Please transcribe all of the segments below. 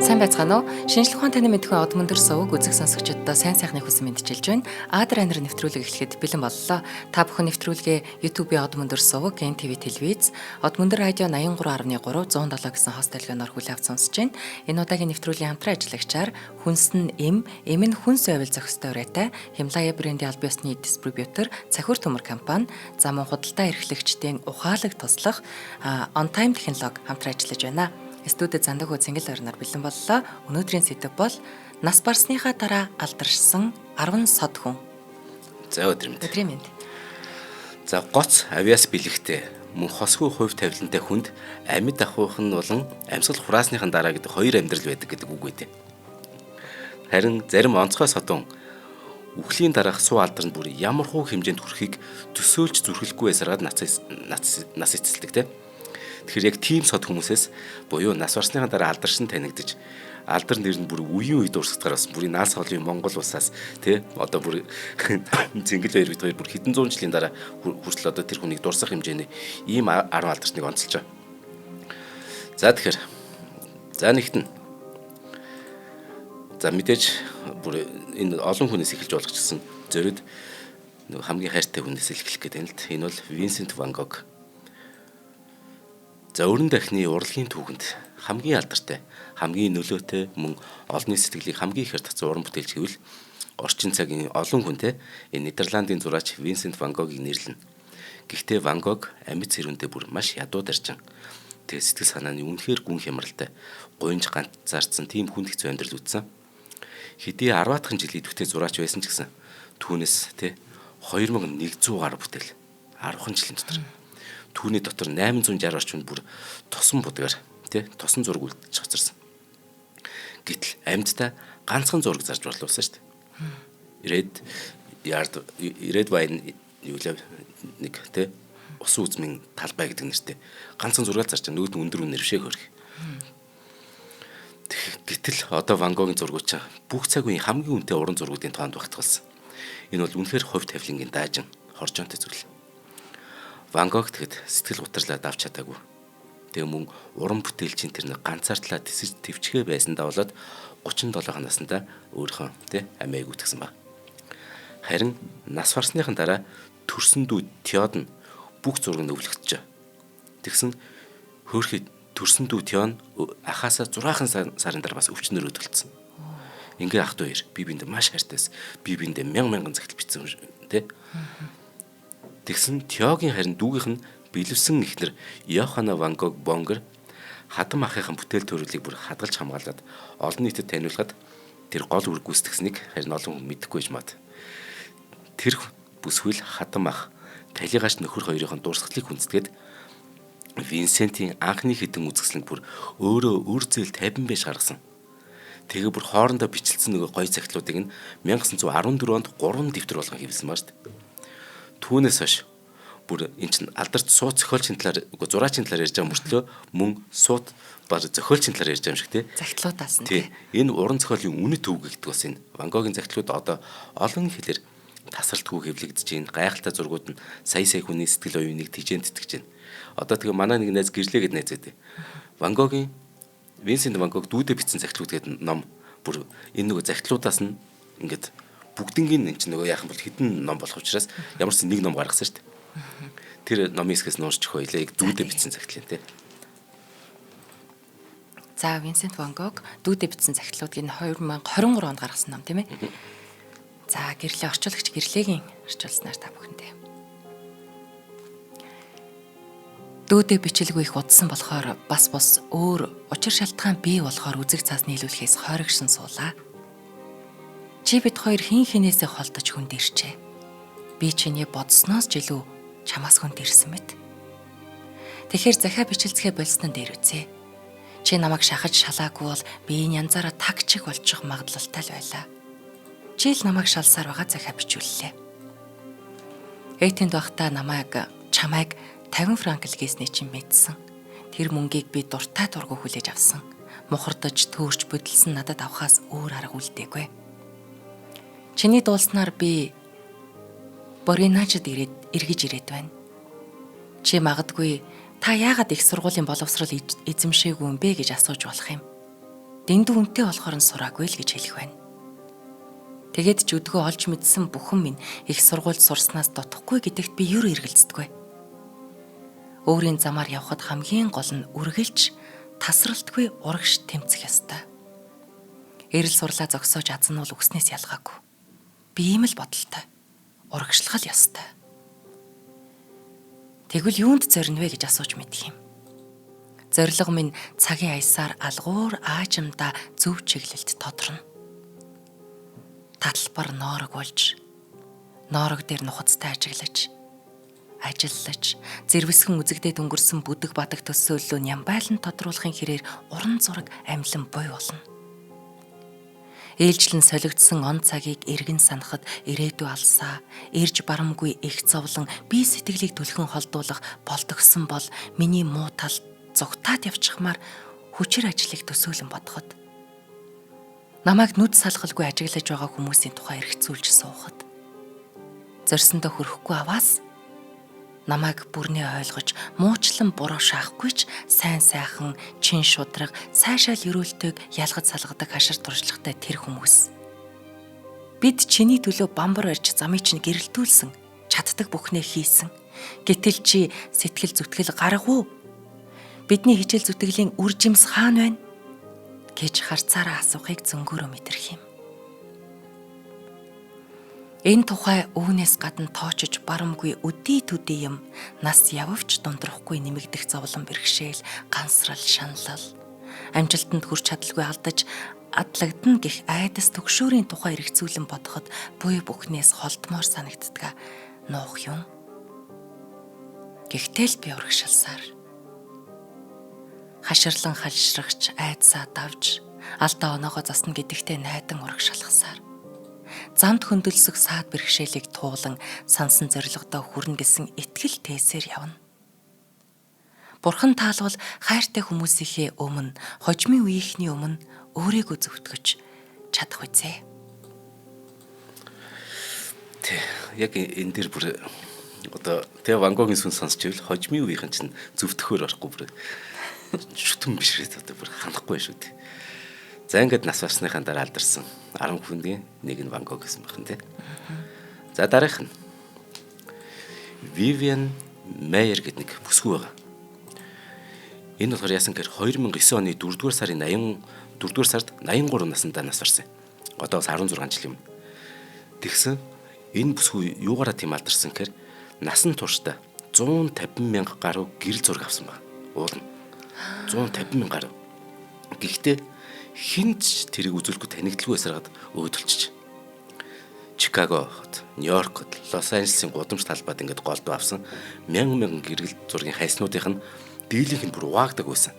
Сайн байцгаана уу? Шинжлэх ухаан таны мэдхүй од мөндөр сувг үзэг сонсогчдод сайн сайхны хүсэн мэндчилж байна. Адар анир нэвтрүүлэг эхлэхэд бэлэн боллоо. Та бүхэн нэвтрүүлгээ YouTube-ийн од мөндөр сувг, NTV телевиз, од мөндөр радио 83.3 107 гэсэн хост толгойноор хүлээн авч сонсож байна. Энэ удаагийн нэвтрүүлгийн хамтран ажиллагчаар хүнс нь эм, эм нь хүнс байвал зохистой урайтай, Химлая брендийн аль биесны дистрибьютор Цахир төмөр компани, за мөн худалдаа эрхлэгчдийн ухаалаг туслах On Time технологи хамтран ажиллаж байна. Студид Зандаг хөө цэнгэл орноор бэлэн боллоо. Өнөөдрийн сэдэв бол нас барсныхаа дараа алдаршсан 10 сод хүн. За өдөр мэнд. Өдрийн мэнд. За гоц авиас бэлэгтэй мөн хосгүй хувь тавилантай хүнд амьд ахуйх нь болон амьсгал хураасныхан дараа гэдэг хоёр амьдрал байдаг гэдэг үг байдаг. Харин зарим онцгой содон үхлийн дараах суу алдарнд бүр ямар хуу хэмжээнд хүрэхийг төсөөлж зүрхлэхгүй байсараад нас эцэлдэг те. Тэгэхээр яг тийм сод хүмүүсээс буюу нас барсныхаа дараа алдаршин танигдаж алдар нэр нь бүр үеийн үед урсгацгаар бас бүрийн наал савлын Монгол улсаас тий одоо бүр Зингэл баяр бид хоёр бүр хэдэн зуун жилийн дараа хүртэл одоо тэр хүнийг дурсах хэмжээний ийм 10 алдарчныг онцолж байгаа. За тэгэхээр за нэгт нь за мэдээж бүр энэ олон хүнээс эхэлж болгочихсон зөрөд нэг хамгийн хайртай хүнээс эхлэх гэдэг юм л т. Энэ бол Винсент Ван Гог. За өрн дахны урлагийн түүхэнд хамгийн алдартай, хамгийн нөлөөтэй мөн олонний сэтгэлийг хамгийн ихээр татсан уран бүтээлч гэвэл орчин цагийн олон хүнтэй энэ Нидерландын зураач Винсент Ван Гогийг нэрлэнэ. Гэхдээ Ван Гог амьд сэрүүндээ бүр маш ядуу дарчин. Тэгээ сэтгэл санааны үнэхээр гүн хямралтай, гуйнж ганцаардсан тийм хүнд хэцүү амьдрал үтсэн. Хэдий 10-аахан жил идэвхтэй зураач байсан ч гэсэн түүнээс тэ 2100 гаруй бүтээл 10 жилийн дотор түүний дотор 860 орчим бүр тосон будгаар тий тосон зураг үлдэж хоцорсон. Гэтэл амьдтай ганцхан зураг зарж боловсон шүү дээ. Red Yard Red Wine юу лээ нэг тий усан үзмийн талбай гэдэг нэртэй ганцхан зураг зарж нөгөөд нь өндөр үнээр бишээ хөрөх. Гэтэл одоо Ван Гогийн зургууд чинь бүх цаг үеийн хамгийн үнэтэй уран зургуудын тоонд багтгалсан. Энэ бол үнэхээр хувь тавилангийн даажин хоржоонтой зүйл. Ван Гог тэгэд сэтгэл гутарлаа давч чадаагүй. Тэгээ мөн уран бүтээлчийн тэр нэг ганцаардлаа тэсэж төвчгээ байсандаа болоод 37 наснда өөрийнхөө тэ амиа гүйтгсэн ба. Харин нас барсныхан дараа төрсөн дүү Теод нь бүх зураг нь өвлөгдөж. Тэгсэн хөөрхий төрсөн дүү Теон ахаасаа 6 сарын дараа бас өвчнөр өдөлдсөн. Ингээ ах дүү хоёр би биэндээ маш хайртайс. Би биэндээ мянган мянган загтал бичсэн тэ. Тэгсэн Теогийн харин дүүгийнх нь бэлэвсэн эхнэр Йоханна Ван Гог Бонгер хадам ахынхаа бүтээл төрөлийг бүр хадгалж хамгаалаад олон нийтэд таниулахад тэр гол үүрэг гүйцэтгсэнийг харин олон хүн мэдэхгүй байж мад. Тэр бүсгүй л хадам ах талигаач нөхөр хоёрын дурсгалыг хүндэтгээд Винсентийн анхны хэдэн үзэсгэлэнг бүр өөрөө үр зээл 50 байж гаргасан. Тэгээ бүр хоорондоо бичлсэн нөгөө гоё цагтлуудыг нь 1914 онд 3 дэвтэр болгон хэвлсэн ба шүү дээ. Түүнээс хойш бүр эн чинь алдарт суут зохиолчийн талаар үгүй зураачийн талаар ярьж байгаа мөртлөө мөн суут баг зохиолчийн талаар ярьж байгаа юм шиг тий. Загтлуудаас нь тий. Энэ уран зохиолын үнэт төв гэдэг бас энэ Ван Гогийн загтлууд одоо олон хэлээр тасралтгүй хэвлэгдэж байна. Гайхалтай зургууд нь сая сая хүний сэтгэл оюуныг тэжээн тэтгэж байна. Одоо тэгээ манай нэг найз гэрлээ гэд найз байдаг. Ван Гогийн Винсент Ван Гог дүүдээ бичсэн загтлууд гэдэг ном бүр энэ нөгөө загтлуудаас нь ингээд бүгднгийн энэ чинь нөгөө яах юм бол хэдэн ном болох учраас ямар ч нэг ном гаргасан шүү дээ. Тэр номын хэсгээс нуурч байлаа. Яг дүүдээ бичсэн загтлын тий. За Винсент Ван Гог дүүдээ бичсэн загтлууд энэ 2023 онд гаргасан ном тийм ээ. За гэрлээ орчуулагч гэрлээгийн орчуулснаар та бүхэндээ. Дүүдээ бичлгүй их удсан болохоор бас бус өөр учир шалтгаан бий болохоор үзэг цаас нийлүүлэхээс хоригшин суулаа. Чи бид хоёр хин хинээсээ холдож хүнд ирчээ. Би чиний бодсноос ч илүү чамаас хүнд ирсэн мэт. Тэгэхээр захиа бичлцгээ болсон нь дээр үзье. Чи намайг шахаж шалаагүй бол би энэ янзаараа тагчих болчих магадлалтай л байлаа. Чи л намайг шалсаар байгаа захиа бичүүллээ. Этэнд байхдаа намайг чамайг 50 франк л гэсний чинь мэдсэн. Тэр мөнгийг би дуртай дургу хүлээж авсан. Мухардаж төөрч бүдэлсэн надад авахаас өөр арга үлдээгүй. Чиний дуулснаар би Бориначд ирээд эргэж ирээд байна. Чи магадгүй та яагаад их сургуулийн боловсрол эзэмшээгүй юм бэ гэж асууж болох юм. Дэндүү үнэтэй болохоор нь сураагүй л гэж хэлэх байна. Тэгээд ч өдгөө олж мэдсэн бүхэн минь их сургуульд сурснаас дутахгүй гэдэгт би юр эргэлздэггүй. Өөрийн замаар явхад хамгийн гол нь үргэлж тасралтгүй урагш тэмцэх ёстой. Эрэл сурлаа зогсоож азн бол үгснээс ялгаагүй. Би ийм л бодолтой. Урагшлах л ёстой. Тэгвэл юунд зорино вэ гэж асууж мэдх юм. Зорилго минь цагийн аясаар алгуур аажимдаа зөв чиглэлд тодорно. Таталбар ноорог болж ноорог дээр нухацтай ажиглаж ажиллаж зэрвэсхэн үзэгдээд өнгөрсөн бүдэг бадаг төсөөллөө нямбайлан тодруулахын хэрээр уран зураг амлан буй болно. Ээлжлэн солигдсон он цагийг эргэн санахад ирээдүй алсаа, эрж барамгүй их зовлон бие сэтгэлийг түлхэн холдуулах болдогсон бол миний муу тал зугтаад явчихмаар хүчээр ажлыг төсөөлөн бодоход намайг нүд салгалгүй ажиглаж байгаа хүмүүсийн тухай эргцүүлж суухад зорьсондоо хүрэхгүй аваас намайг бүрнээ ойлгож муучлан буруу шаахгүй ч сайн сайхан чин шудраг сайшаал ерөөлтөйг ялгаж салгадаг хашир туршлагатай тэр хүмүүс. Бид чиний төлөө бамбар барьж замыг чинь гэрэлтүүлсэн, чаддаг бүхнээ хийсэн. Гэтэл чи сэтгэл зүтгэл гаргав уу? Бидний хичээл зүтгэлийн үр жимс хаана байна? Гэж харцаараа асуухыг зөнгөөрөө мэдрэх юм. Энэ тухай үүнээс гадна тоочж барамгүй өдий төдий юм нас явавч дундрахгүй нэмэгдэх зовлон бэрхшээл, гансрал, шаналл, амжилтанд хүрч чадалгүй алдаж адлагдана гэх айдас түгшүүрийн тухай эргцүүлэн бодоход буй бүхнээс холдмоор санагддаг нуух юм. Гэхдээ л би урагшилсаар хаширлан халшрагч айдсаа давж алдаа оноогоо засна гэдэгтээ найдан урагшилгасаар замд хөндлөсөх саад бэрхшээлийг туулан сансан зорилгодоо хүрнэ гэсэн итгэл тээсээр явна. Бурхан таалвал хайртай хүмүүсийнхээ өмнө, хожмын үеийнхний өмнө өөрийгөө зөвтгөж чадах үзээ. Тэ яг энэ дэр бүр одоо тэ Ван Гогийн сүн сонсч ивэл хожмын үеийнхэн чинь зөвтгөхөөр орохгүй бүр шүтэн бишрээд одоо бүр ханахгүй шүү дээ. За ингээд нас барсныхаа дараа алдарсан 10 хүнгийн нэг нь Ван Гог гэсэн байна тий. За дараах нь Vivian Maier гэдэг нэг бүсгүй байгаа. Энэ болохоор яасан гэхээр 2009 оны 4-р сарын 84-р сард 83 наснда нас барсан. Одоо бас 16 жил юм. Тэгсэн энэ бүсгүй юугаараа тийм алдарсан гэхээр насан туршдаа 150 мянга гаруй гэрэл зураг авсан байна. Уулна. 150 мянга гаруй. Гэхдээ хинт ч тэрийг үзүүлэхгүй танигдalгүй байсараад өөдөлчиж. Чикаго хот, Нью-Йорк хот, Лос Анжелесын гудамж талбайд ингээд голдуу авсан мянган мянган гэрэл зургийн хайснуудынх нь дийлэнх нь бүр угаагдаг байсан.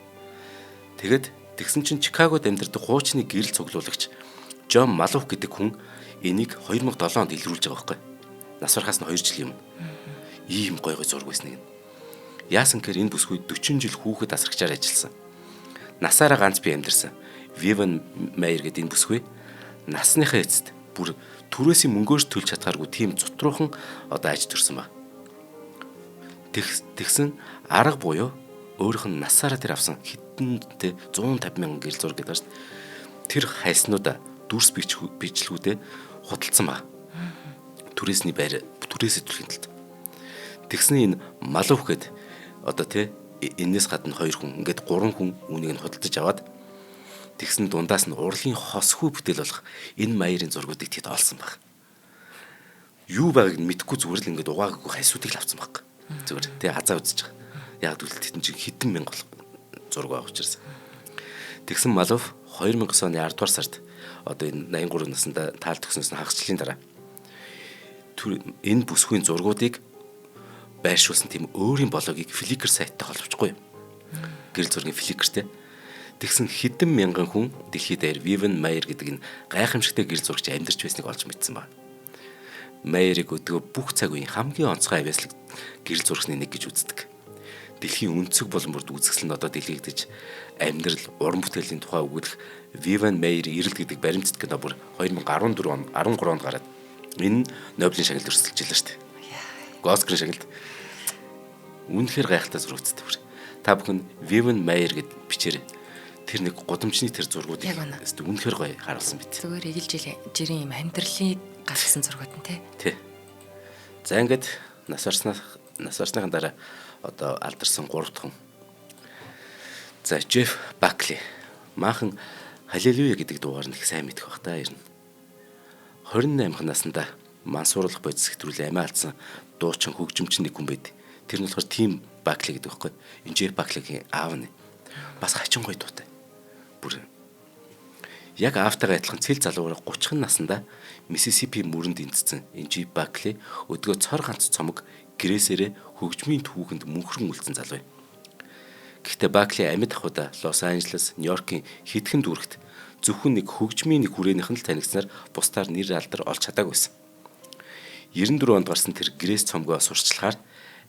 Тэгээд тэгсэн чинь Чикагод амьдардаг хуучны гэрэл цуглуулагч Джон Малух гэдэг хүн энийг 2007 онд илрүүлж байгаа байхгүй. Нас барахаас нь 2 жил юм. Ийм гой гой зураг байсныг нь. Яасан гэхээр энэ бүсгүй 40 жил хүүхэд асрагчаар ажилласан. Насаараа ганц бие амьдарсан. Vivian Maier гэдэг энэ бүсгүй насныхаа эцэст бүр түрээсийн мөнгөөс төлж чадхааргүй тийм зутруухан одоо аж төрсөн ба. Тэгсэн арга буюу өөрийнх нь насаараа тэр авсан хэдэн тэ 150 мянган гэрэл зураг гэдэг шүү дээ. Тэр хайснуудаа дүрс бичлгүүдээ худалдсан ба. Түрээсний байр түрээсээ төлөхийн тулд. Тэгсэн энэ Малух гээд одоо тэ энэс гадна 2 хүн ингээд 3 хүн үүнийг нь худалдаж аваад тэгсэн дундаас нь урлагийн хосхүү бүтээл болох энэ Маярын зургуудыг тэд олсон баг. Юу байгааг нь мэдэхгүй зүгээр л ингээд угааггүй хайсуудыг л авсан баг. Зүгээр тэ азаа үзэж байгаа. Яг гэвэл тэдэн чинь хэдэн мянга болох зураг байгаа учраас. Тэгсэн Малов 2009 оны 10 дугаар сард одоо энэ 83 наснда таал төгснөөс нь хагас жилийн дараа энэ бүсгүйн зургуудыг байршуулсан тийм өөрийн блогийг Flickr сайттай холбочихгүй. Гэрэл зургийн Flickr-тэй. Тэгсэн хэдэн мянган хүн дэлхийд даяар Vivian Maier гэдэг энэ гайхамшигтай гэрэл зурагч амьдарч байсныг олж мэдсэн байна. Maier-ыг өдгөө бүх цаг үеийн хамгийн онцгой авьяаслаг гэрэл зурагчны нэг гэж үздэг. Дэлхийн өнцөг болон бүрд үзэсгэлэн нь одоо дэлгэгдэж амьдрал, уран бүтээлийн тухай өгүүлэх Vivian Maier эрэлт гэдэг баримтат кино бүр 2014 он 13 онд гараад энэ Нобелийн шагналд өрсөлдөж илаа шүү дээ. Оскарын шагналд. Үнэхээр гайхалтай зурагцтай бүр. Та бүхэн Vivian Maier гэд бичээрэй. Тэр нэг гудамжны тэр зургуудыг өстө үнэхээр гоё харуулсан биз. Зүгээр эгэл жирийн юм амьдралын гаргасан зургууд нь тий. Тий. За ингээд нас барсныхан дараа одоо алдарсан 3 дахь хүн. За Джеф Бакли. Maaхан Халелуя гэдэг дуугаар нь их сайн мэдэх бах та ер нь. 28 наснда мансууруулах бодис хэтрүүл амиа алдсан дуучин хөгжимчин нэг хүн байд. Тэр нь болохоор Тим Бакли гэдэг байхгүй. Энэ Джеф Баклигийн аав нь. Бас хачин гоё дуутай. Бүр яг аавтайгаа адилхан цэл залуугаар 30 наснда Миссисипи мөрөнд эндэссэн энэ Джеф Бакли өдгөө цор ганц цомог грээсээрээ хөгжмийн түүхэнд мөнхрөн үлдсэн залуу юм. Гэхдээ Бакли амьд ахуйда Лос Анжелес, Нью-Йоркийн хэдхэн дүүрэгт зөвхөн нэг хөгжмийн нэг хүрээнийх нь л танигдсанаар бусдаар нэр алдар олж чадаагүй байсан. 94 онд гарсан тэр Грээс цомгоо сурталчлахаар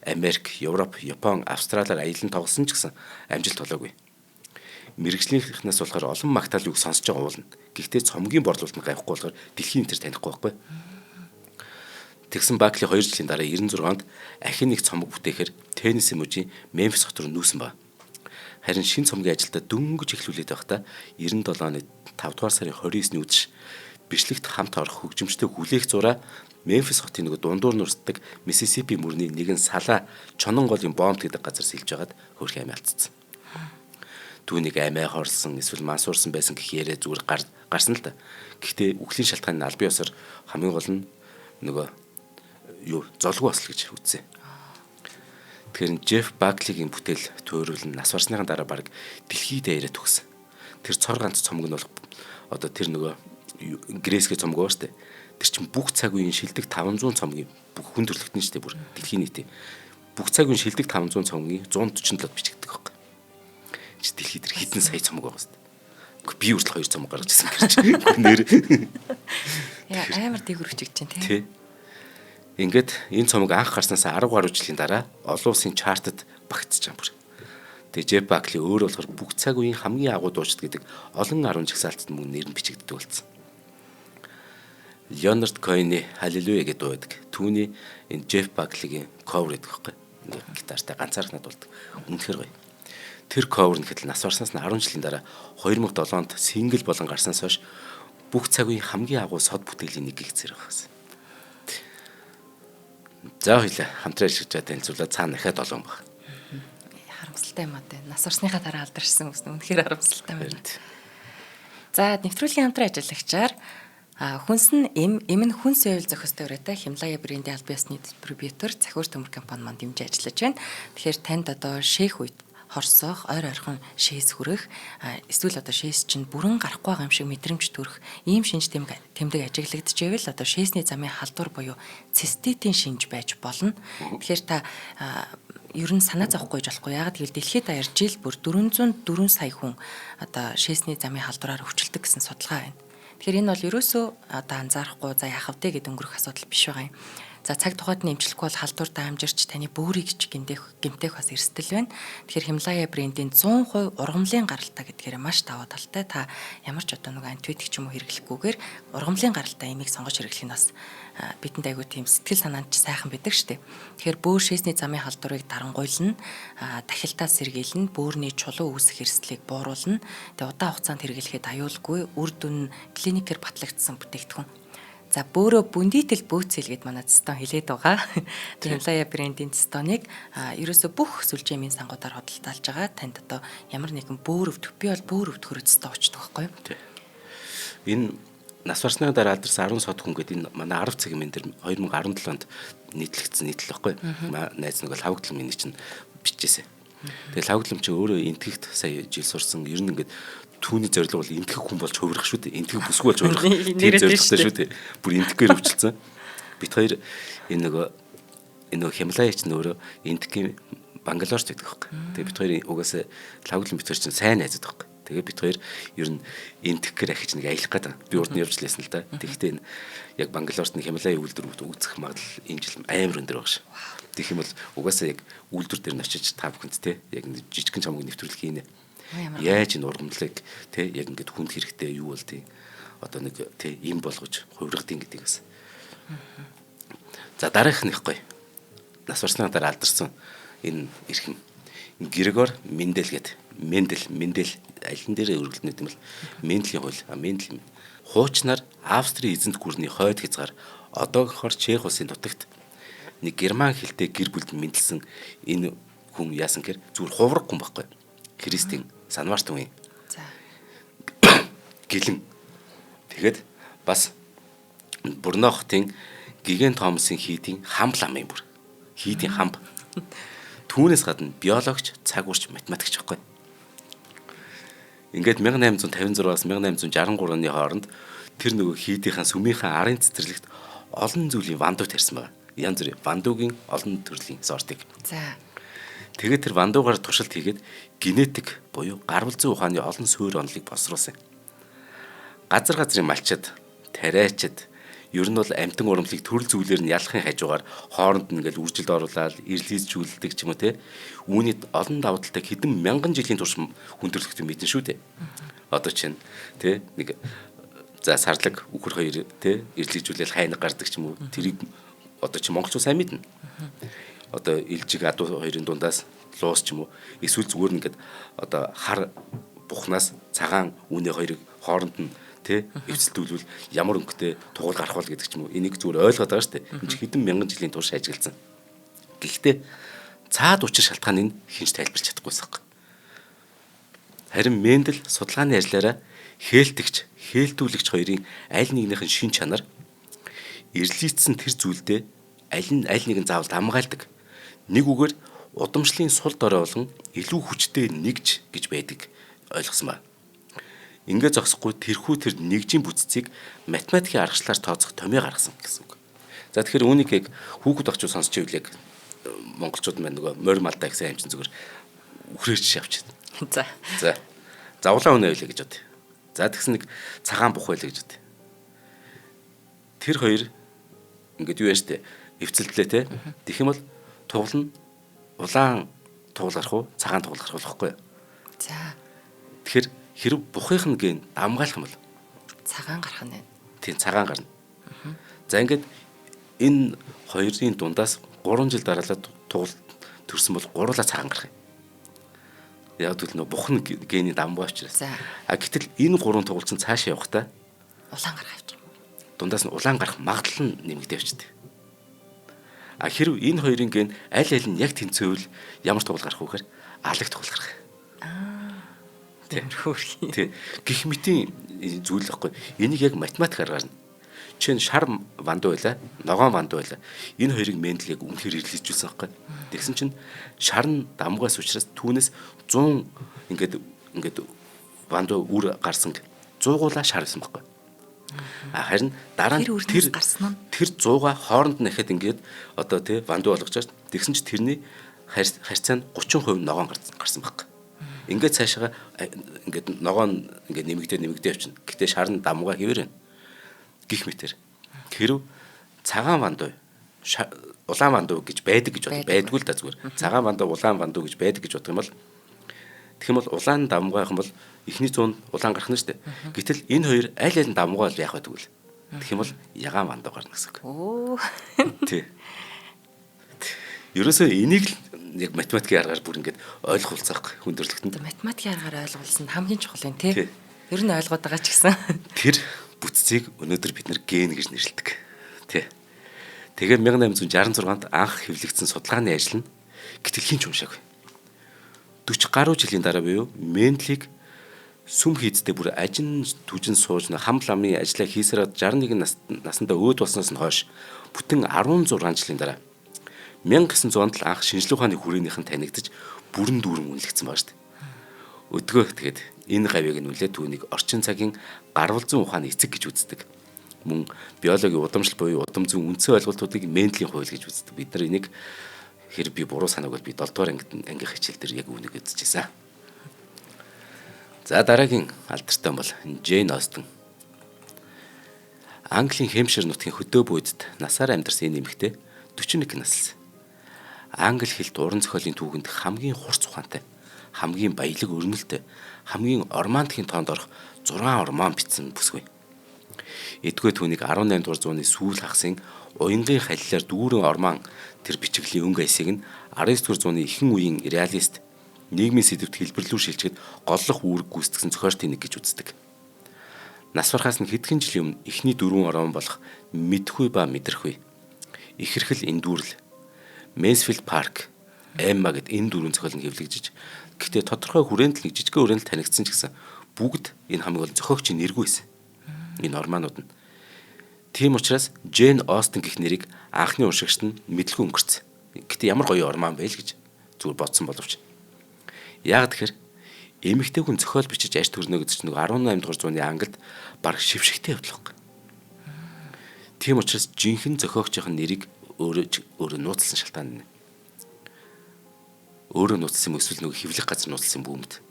Америк, Европ, Япон, Австралиар аялан тоглосон ч гэсэн амжилт олоогүй. Мэргэжлийнхнээс болохоор олон магтаал юг сонсож байгаа уулна. Гэхдээ цомгийн борлуулалт нь гайхгүй болохоор дэлхийн тэр танихгүй байхгүй. Тэгсэн Бакли 2 жилийн дараа 96 онд ахин нэг цомог бүтээхээр Теннесси мужийн Мемфис хот руу нүүсэн ба. Харин шин цомгийн ажилдаа дөнгөж эхлүүлээд байхдаа 97 оны 5 дугаар сарын 29-ний үдшь бичлэгт хамт орох хөгжимчтэй хүлээх зураа Мемфис хотын нөгөө дундуур нурсдаг Миссисипи мөрний нэгэн салаа Чонон голын бомб гэдэг газар сэлж байгаад хөөрхөн амиа алдсан. Түүнийг амиа хорлсон эсвэл мансуурсан байсан гэх яриа зүгээр гарсан л да. Гэхдээ үхлийн шалтгаан нь албан ёсоор хамгийн гол нь нөгөө юу золгүй осол гэж үзсэн. Тэгэхээр Джеф Баклигийн бүтээл туйруулан нас барсныхан дараа бараг дэлхийд даяараа төгссөн. Тэр цор ганц цомог нь бол одоо тэр нөгөө Гресгийн цомог ба штэ. Тэр чинь бүх цаг үеийн шилдэг 500 цомгийн бүх хүн төрөлхтөн штэ бүр дэлхийн нийтийн. Бүх цаг үеийн шилдэг 500 цомгийн 147 бичигддэг байхгүй. Чи дэлхийд тэр хэдэн сая цомог байгаа штэ. Би хүртэл 2 цомог гаргаж ирсэн гэж. Нэр. Яа амар дээгүр өчигч чинь тий. Ингээд энэ цомог анх гарснаас 10 гаруй жилийн дараа олон улсын чартад багтж байгаа юм бүр. Тэгээ Джеф Бакли өөр болохоор бүх цаг үеийн хамгийн агуу дуучид гэдэг олон 10 жагсаалтад мөн нэр нь бичигддэг болсон. Леонард Коэны Халелуя гэдэг дуу байдаг. Түүний энэ Джеф Баклигийн cover гэдэг байхгүй. Ингээд гитартай ганцаархнаад болдог. Үнэхээр гоё. Тэр cover нь гэтэл нас барснаас нь 10 жилийн дараа 2007 онд сингл болон гарснаас хойш бүх цаг үеийн хамгийн агуу сод бүтээлийн нэг гэх зэрэг байсан. За хоёлаа хамтран ажиллаж байгаа танилцуулаад цаана дахиад 7 баг. Харамсалтай юм аа тэ. Нас барсныхаа дараа алдаршсан хүмүүс үнэхээр харамсалтай байна. За нэвтрүүлгийн хамтран ажиллагчаар хүнс нь эм нь хүнс байвал зохистой өрөөтэй Химлая брендийн албан ёсны дистрибьютор Цахиур төмөр компани маань дэмжиж ажиллаж байна. Тэгэхээр танд одоо шээх үед хорсох, ойр ойрхон шээс хүрэх, эсвэл одоо шээс чинь бүрэн гарахгүй байгаа юм шиг мэдрэмж төрөх ийм шинж тэмдэг ажиглагдчихвэл одоо шээсний замын халдвар буюу циститийн шинж байж болно. Тэгэхээр та ер нь санаа зовхгүй гэж болохгүй. Яагаад гэвэл дэлхийд даяар жил бүр 404 сая хүн одоо шээсний замын халдвараар өвчлөдөг гэсэн судалгаа байна. Тэгэхээр энэ бол ерөөсөө одоо анзаарахгүй за яах вэ гэдээ өнгөрөх асуудал биш байгаа юм. За цаг тухайд нь эмчлэхгүй бол халдвар даамжирч таны бөөрийг ч гэмтэх бас эрсдэл байна. Тэгэхээр Химлая брендийн 100% ургамлын гаралтай гэдгээр маш давуу талтай. Та ямар ч одоо нэг антибиотик ч юм уу хэрэглэхгүйгээр ургамлын гаралтай эмийг сонгож хэрэглэх нь бас бидэнд айгүй тийм сэтгэл санаанд ч сайхан байдаг штеп. Тэгэхээр бөөр шээсний замын халдварыг дарангуйлна, дахилтаас сэргийлнэ, бөөрний чулуу үүсэх эрсдлийг бууруулна. Тэгээ удаан хугацаанд хэрэглэхэд аюулгүй үр дүн нь клиникээр батлагдсан бүтээгдэхүүн. За бөөрөө бүндитэл бөөцөл гэд манай цэстон хэлээд байгаа. Химлая брендийн цэстоныг ерөөсө бүх сүлжээний сангуудаар худалдаалж байгаа. Танд одоо ямар нэгэн бөөр өвдөх, би бол бөөр өвдөхөр цэстон уучдаг байхгүй юу? Тий. Энэ нас барсны дараа алдарсан 10 сод хүн гэдэг энэ манай 10 цагийн мен дээр 2017 онд нийтлэгдсэн нийтлэл байхгүй юу? Найз нэг бол хавагдлан миний чинь бичижсэн. Тэгээ хавагдлан чи өөрөө энтгэгт сая жил сурсан. Ер нь ингээд түүний зорилго бол энтгэх хүн болж хувирах шүү дээ. Энтгэх бүсгүй болж хувирах. Тийм зорилготой шүү дээ. Бүр энтгэхээр өвчлөлцөн. Бид хоёр энэ нөгөө Хималая чинь өөрөө энтгэхийн Бангалорт гэдэг байхгүй. Тэгээ бид хоёр угаасаа лавглан бид хоёр чинь сайн найзууд байхгүй. Тэгээ бид хоёр ер нь энтгэхээр ахиж нэг аялах гэдэг. Би урд нь явж лээсэн л да. Тэгэхдээ энэ яг Бангалорт нэг Хималая үйлдвэр үүсэх магадлал энэ жил амар өндөр байгаа ш. Тэгэх юм бол угаасаа яг үйлдвэр дээр нь очиж та бүхэнд те яг жижигхэн чамаг нэвтрүүлэг хийнэ. Яаж энэ ургамлыг те яг ингээд хүнд хэрэгтэй юу бол тий одоо нэг те им болгож хувиргадیں гэдэг бас. За дараагийнх нь ихгүй. Нас барсны дараа алдарсан энэ эрхэм Грегор Мендел гэдэг Мендел, Мендел алин дээрээ өргөлдөнөд юм бол Менделийн хууль, Мендел юм. Хуучнаар Австрийн эзэнт гүрний хойд хязгаар одоогохоор Чех улсын нутагт нэг герман хэлтэй гэр бүлд мэндэлсэн энэ хүн яасан гэхээр зүгээр хувраг хүн байхгүй. Христийн санваарт хүн. За. Гэлэн. Тэгээд бас Бурно хотын Гиген Томасын хийдийн хамб ламын бүр. Хийдийн хамб. Түүнээс гадна биологч, цаг уурч, математикч байхгүй. Ингээд 1856-аас 1863 оны хооронд тэр нөгөө хийдийнхэн сүмийнхээ арын цэцэрлэгт олон зүйлийн вандуу тарьсан байгаа. Янз бүрийн вандуугийн олон төрлийн сортыг. За. Тэгээд тэр вандуугаар туршилт хийгээд генетик буюу гарвал зүйн ухааны олон суурь онолыг босруулсан. Газар газрын малчид, тариачид ер нь бол амтан ургамлыг төрөл зүйлээр нь ялахын хажуугаар хооронд нь ингээл үржилд оруулаад ирлийзжүүлдэг ч юм уу те. Үүний олон давуу талтай хэдэн мянган жилийн турш хүндрэлттэй мэдэн шүү дээ. Одоо чинь те нэг за сарлаг үхэр хоёр те ирлийзжүүлэл хайнаг гардаг ч юм уу тэрийг одоо чи монголчууд сайн мэднэ. Одоо илжиг адуу хоёрын дундаас луус ч юм уу эсвэл зүгээр ингээд одоо хар бухнаас цагаан үнэ хоёрыг хооронд нь тэ эвсэлтүүлвэл ямар өнгөтэй тугал гарах бол гэдэг ч юм уу энийг зүгээр ойлгоод байгаа шүү дээ. Энэ чи хэдэн мянган жилийн турш ажигласан. Гэхдээ цаад учир шалтгааныг хинч тайлбарч чадахгүйсэн юм. Харин Мендел судалгааны ажлаараа хээлтэгч, хээлтүүлэгч хоёрын аль нэгнийх нь шин чанар эрлийцсэн тэр зүйлдээ аль нь аль нэгэн заавал дамгаалдаг. Нэг үгээр удамшлын сул дорой болон илүү хүчтэй нэгж гэж байдаг ойлгосон ба. Ингээ зогсохгүй тэрхүү тэр нэгжийн бүтцийг математикийн аргачлалаар тооцох томьёо гаргасан гэсэн үг. За тэгэхээр үүнийг яг хүүхэд багчууд сонсч ивэл яг монголчууд маань нөгөө морь малдаа гэсэн юм чинь зүгээр үхрээрч явчихна. За. За. Завлаа үнэ байлаа гэж бод. За тэгсэн нэг цагаан бух байлаа гэж бод. Тэр хоёр ингээд юу яа штэ эвцэлдлээ те. Тэгэх юм бол тугал нь улаан тугал гарах уу цагаан тугал гарах болохгүй. За. Тэгэхээр хэрв бухынх нь ген дамгаалах юм бол цагаан гарах нь. Тийм цагаан гарна. За ингээд энэ хоёрын дундаас 3 жил дараалал тугал төрсөн бол гурлаа цагаан гарах юм. Яг гэвэл нөө бух нь гений дамгаа учраас. А гэтэл энэ гурван тугал чинь цаашаа явахдаа улаан гарах явчих. Дундаас нь улаан гарах магадлал нь нэмэгдээ явчихдаг. А хэрв энэ хоёрын ген аль аль нь яг тэнцвэл ямар тугал гарах вэ гэхээр алаг тугал гарах. Тийм хөөрхий. Тийм. Гэх мэтийн зүйл байхгүй. Энийг яг математик аргаар нь. Жишээ нь шар вандуу байла, ногоон вандуу байла. Энэ хоёрыг Мендел яг үнэхээр ирлийжүүлсэн байхгүй. Тэгсэн чинь шар нь дамгаас учраас түүнээс 100 ингээд вандуу үр гарсан 100-уулаа шар байсан байхгүй. А харин дараа нь тэр гарсан нь тэр 100-аа хооронд нь нэхэд ингээд одоо тий вандуу болгож чаад тэгсэн чинь тэрний харьцаа нь 30% ногоон гарсан байхгүй. Ингээд цаашаа ингээд ногоон ингээд нэмэгдээ явчихна. Гэтэ шар нь дамгаа хэвээр байна. Гэх мэтэр. Хэрв цагаан вандуу улаан вандуу гэж байдаг гэж бод. Байдгүй л да зүгээр. Цагаан вандуу улаан вандуу гэж байдаг гэж бодох юм бол тэгэх юм бол улаан дамгаа юм бол эхний зуунд улаан гарах нь шүү дээ. Гэтэл энэ хоёр аль аль нь дамгаа бол яах вэ тэгвэл? Тэгэх юм бол ягаан вандуу гарна гэсэн үг. Өө. Тий. Ерөөсөө энийг л яг математикийн аргаар бүр ингээд ойлгуулцаах хүндрэлтэнд. Математикийн аргаар ойлгуулсан хамгийн чухал юм тий. Ер нь ойлгоод байгаа ч гэсэн. Тэр бүтцийг өнөөдөр бид нэр ген гэж нэрлэдэг. Тий. Тэгээд 1866 онд анх хэвлэгдсэн судалгааны ажил нь гэтэл хэн ч уншаагүй. 40 гаруй жилийн дараа буюу Менделийг сүм хийдтэй бүр ажин түжин сууж хам ламын ажлаа хийсээр 61 наснда өөд болсноос нь хойш бүтэн 16 жилийн дараа 1900 онд л анх шинжлэх ухааны хүрээнийхэн танигдаж бүрэн дүүрэн үнэлэгдсэн байгаа шүү дээ. Өдгөө тэгээд энэ гавьяаг нь үлээ түүнийг орчин цагийн гарвал зүйн ухааны эцэг гэж үздэг. Мөн биологийн удамшил буюу удам зүйн үндсэн ойлголтуудыг Менделийн хууль гэж үздэг. Бид нар энийг хэрэг би буруу санааг бол би 7 дугаар ангийн хичээл дээр яг үүнийг үзчихсэн. За дараагийн алдартай бол Джейн Остен. Английн Хэмпшир нутгийн хөдөө буудад насаар амьдарсан энэ эмэгтэй 41 наслсан. Англи хэлт уран зохиолын түүхэнд хамгийн хурц ухаантай, хамгийн баялаг өрнөлттэй, хамгийн романтикийн тоонд орох 6 роман бичсэн бүсгүй. Эдгээр түүнийг 18 дугаар зууны сүүл хагасын уянгийн халилаар дүүрэн роман тэр бичиглийн өнгө аясыг нь 19 дугаар зууны ихэнх үеийн реалист Нийгмийн сэдэвт хэлбэрлүү шилжихэд голлох үүрэг гүйцэтгэсэн зохиолтын нэг гэж үздэг. Нас барахаас нь хэдхэн жилийн өмнө эхний дөрвөн орон болох Мэдхгүй ба мэдрэхгүй, Ихэрхэл эндүүрэл, Мэнсфилд парк, Эмма гэд энэ дөрвөн зохиол нь хэвлэгдэж, гэхдээ тодорхой хүрээнд л нэг жижигхэн хүрээнд л танигдсан ч гэсэн бүгд энэ хамгийн гол зохиогчийн нэргүй байсан. Энэ орманууд нь. Тийм учраас Джейн Остин гэх нэрийг анхны уншигчд нь мэдлгүй өнгөрцөн. Гэтэ ямар гоё орман бэ л гэж зүгээр бодсон боловч. Яг тэгэхээр эмэгтэй хүн зохиол бичиж аж төрнө гэдэг чинь нэг 18 дугаар зууны Англид бараг шившигтэй явдал байхгүй. Тийм учраас жинхэнэ зохиогчийн нэрийг өөрөө нууцлсан шалтгаан нь. Өөрөө нууцлсан юм эсвэл нөгөө хэвлэх газар нууцлсан бүүмэд.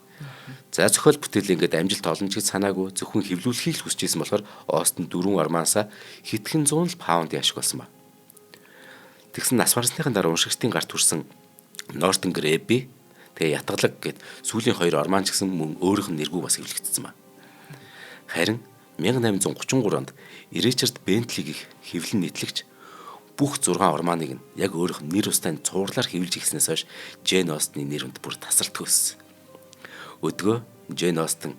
За зохиол бүтээл ингээд амжилт олно ч гэж санаагүй зөвхөн хэвлүүлэхийг л хүсэж исэн болохоор Остин дөрвөн ормансаа хэдхэн зуун л паунд яшиг болсон ба. Тэгсэн нас барсныхан дараа уншигчдын гарт хүрсэн Нортингер Эбби тэгээ Ятгалаг гэд сүүлийн хоёр орман ч гэсэн мөн өөрийнх нь нэргүй бас хэвлэгдсэн ба. Харин 1833 онд Ричард Бентлигийн хэвлэн нийтлэгч бүх 6 орманыг нь яг өөрийнх нь нэр устай цуурлаар хэвлэж ирснээс хойш Джейн Остины нэр хүнд бүр тасралтгүй өссөн. Өдгөө Джейн Остин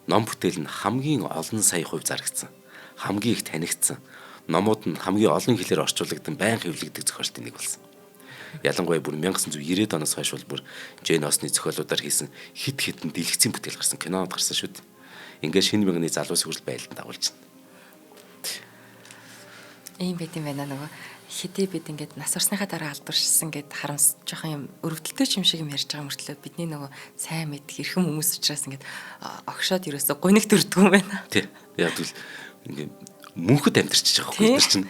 ном бүтээл нь хамгийн олон сая хувь зарагдсан, хамгийн их танигдсан, номууд нь хамгийн олон хэлээр орчуулагдсан, байнга хэвлэгдэх зохиолтын нэг болсон. Ялангуяа бүр 1990-ад оноос хойш бол бүр Джейн Остины зохиолуудаар хийсэн хэд хэдэн дэлгэцийн бүтээл гарсан, кинод гарсан шүү дээ. Ингээд шинэ мянганы залуус хүрэл байлдан дагуулж байна. Ийм байт юм байна нөгөө хэдий бид ингээд нас барсныхаа дараа алдаршсан гэд харамс жоохон юм өрөвдөлтөй юм шиг юм ярьж байгаа мөртлөө бидний нөгөө сайн мэдэх эрхэм хүмүүс учраас ингээд огшоод ерөөсөө гуниг төрдгөө юм байна. Тий. Яг тэгвэл ингээд мөнхөд амьдарчиж байгаа байхгүй бид нар чинь.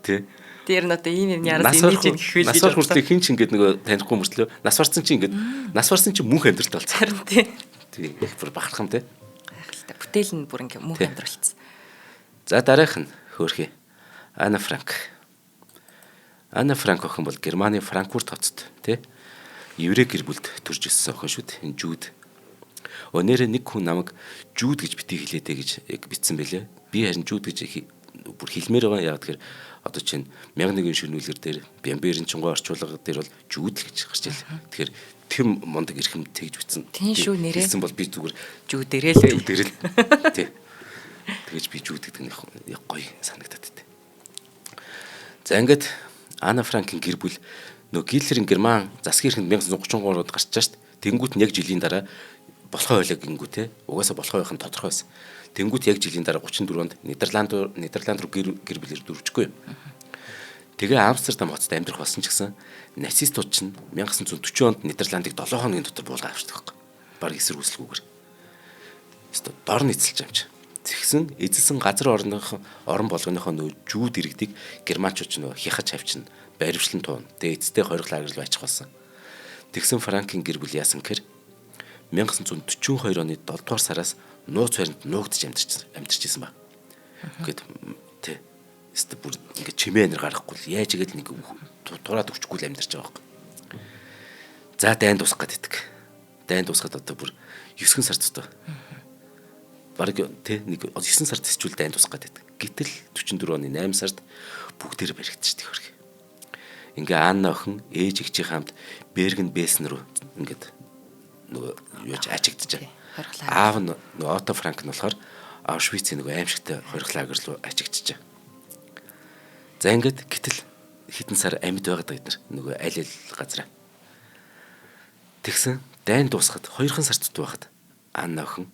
Тий. Тэр нь одоо ийм юм яраас инээж ийн гэх үйл гэж. Нас бар хүртлээ хин ч ингээд нөгөө танихгүй мөртлөө нас барсан чинь ингээд нас барсан чинь мөнх амьдралт болсон. Харин тий. Тий. Их бүр бахарх юм тий. Гайхалтай. Бүтээл нь бүр ингээд мөнх амьдралцсан. За дараах нь хөөрхий. Анна Франк. Анна Франк охин бол Германы Франкфурт хотод тий еврей гэр бүлд төрж өссөн охин шүү дээ. Жүүд. Өнөөрөө нэг хүн намайг Жүүд гэж битгий хэлээдэ гэж яг бичсэн байлээ. Би харин Жүүд гэж бүр хэлмээр байгаа. Яг тэгэхээр одоо чинь 1001 ширнүүлгэр дээр Бямберийн чингой орчуулга дээр бол Жүүд л гэж гарч ирлээ. Тэгэхээр тэм мундаг эрхэм тэгж бичсэн. Тийм шүү нэрээ. Хэлсэн бол би зүгээр Жүүдэрээ л Жүүдэрээ л тий. Тэгэж би Жүүд гэдэг нь яг гоё санагдаад тий. За ингээд Анна Франкийн гэр бүл нөгөө Гитлерийн Герман засгийн эрхэнд 1933 онд гарч чаа шүү дээ. Тэнгүүт нь яг жилийн дараа болохоо байлаа гингүү те. Угаасаа болохоо байх нь тодорхой байсан. Тэнгүүт яг жилийн дараа 34 онд Нидерланд руу гэр бүлээр дөрвжихгүй. Тэгээ Амстердам хотод амьдрах болсон ч гэсэн нацистууд чинь 1940 онд Нидерландыг 7 хоногийн дотор буулгаа авчдаг байхгүй. Бараг эсэргүүцэлгүйгээр. Өстө дор нь эзэлж юм чи. Тэгсэн эзэлсэн газар орных орон болгоныхоо нөгөө жүүд иргэдийг германчууд ч нөгөө хяхаж авчна, баривчлан туuna. Тэгээ эцэстээ хорих лагер руу ачих болсон. Тэгсэн Франкийн гэр бүл яасан гэхээр 1942 оны 7 дугаар сараас нууц баринд нуугдж амьдарч исэн ба. Ингээд тий. Өстө бүр ингээд чимээ нэр гаргахгүй л яаж игээл нэг тураад өгчихгүй л амьдарч байгаа байхгүй. За дайн дуусах гээд идэх. Дайн дуусахад одоо бүр 9 сар дутуу. Бараг тий нэг 9 сард хэсчүүл дайн дуусах гээд байдаг. Гэтэл 44 оны 8 сард бүгдээр баригдчихдаг хөрг. Ингээ Анна охин ээж эгчийн хамт Берген Бельсен рүү ингээд нөгөө юуж ачигдаж. Аав нь нөгөө Отто Франк нь болохоор Аушвицын нөгөө аимшигтай хорих лагер руу ачигдчихжээ. За ингээд гэтэл хэдэн сар амьд байгаад байгаа эднэр нөгөө аль аль газараа. Тэгсэн дайн дуусахад 2 сар дутуу байхад Анна охин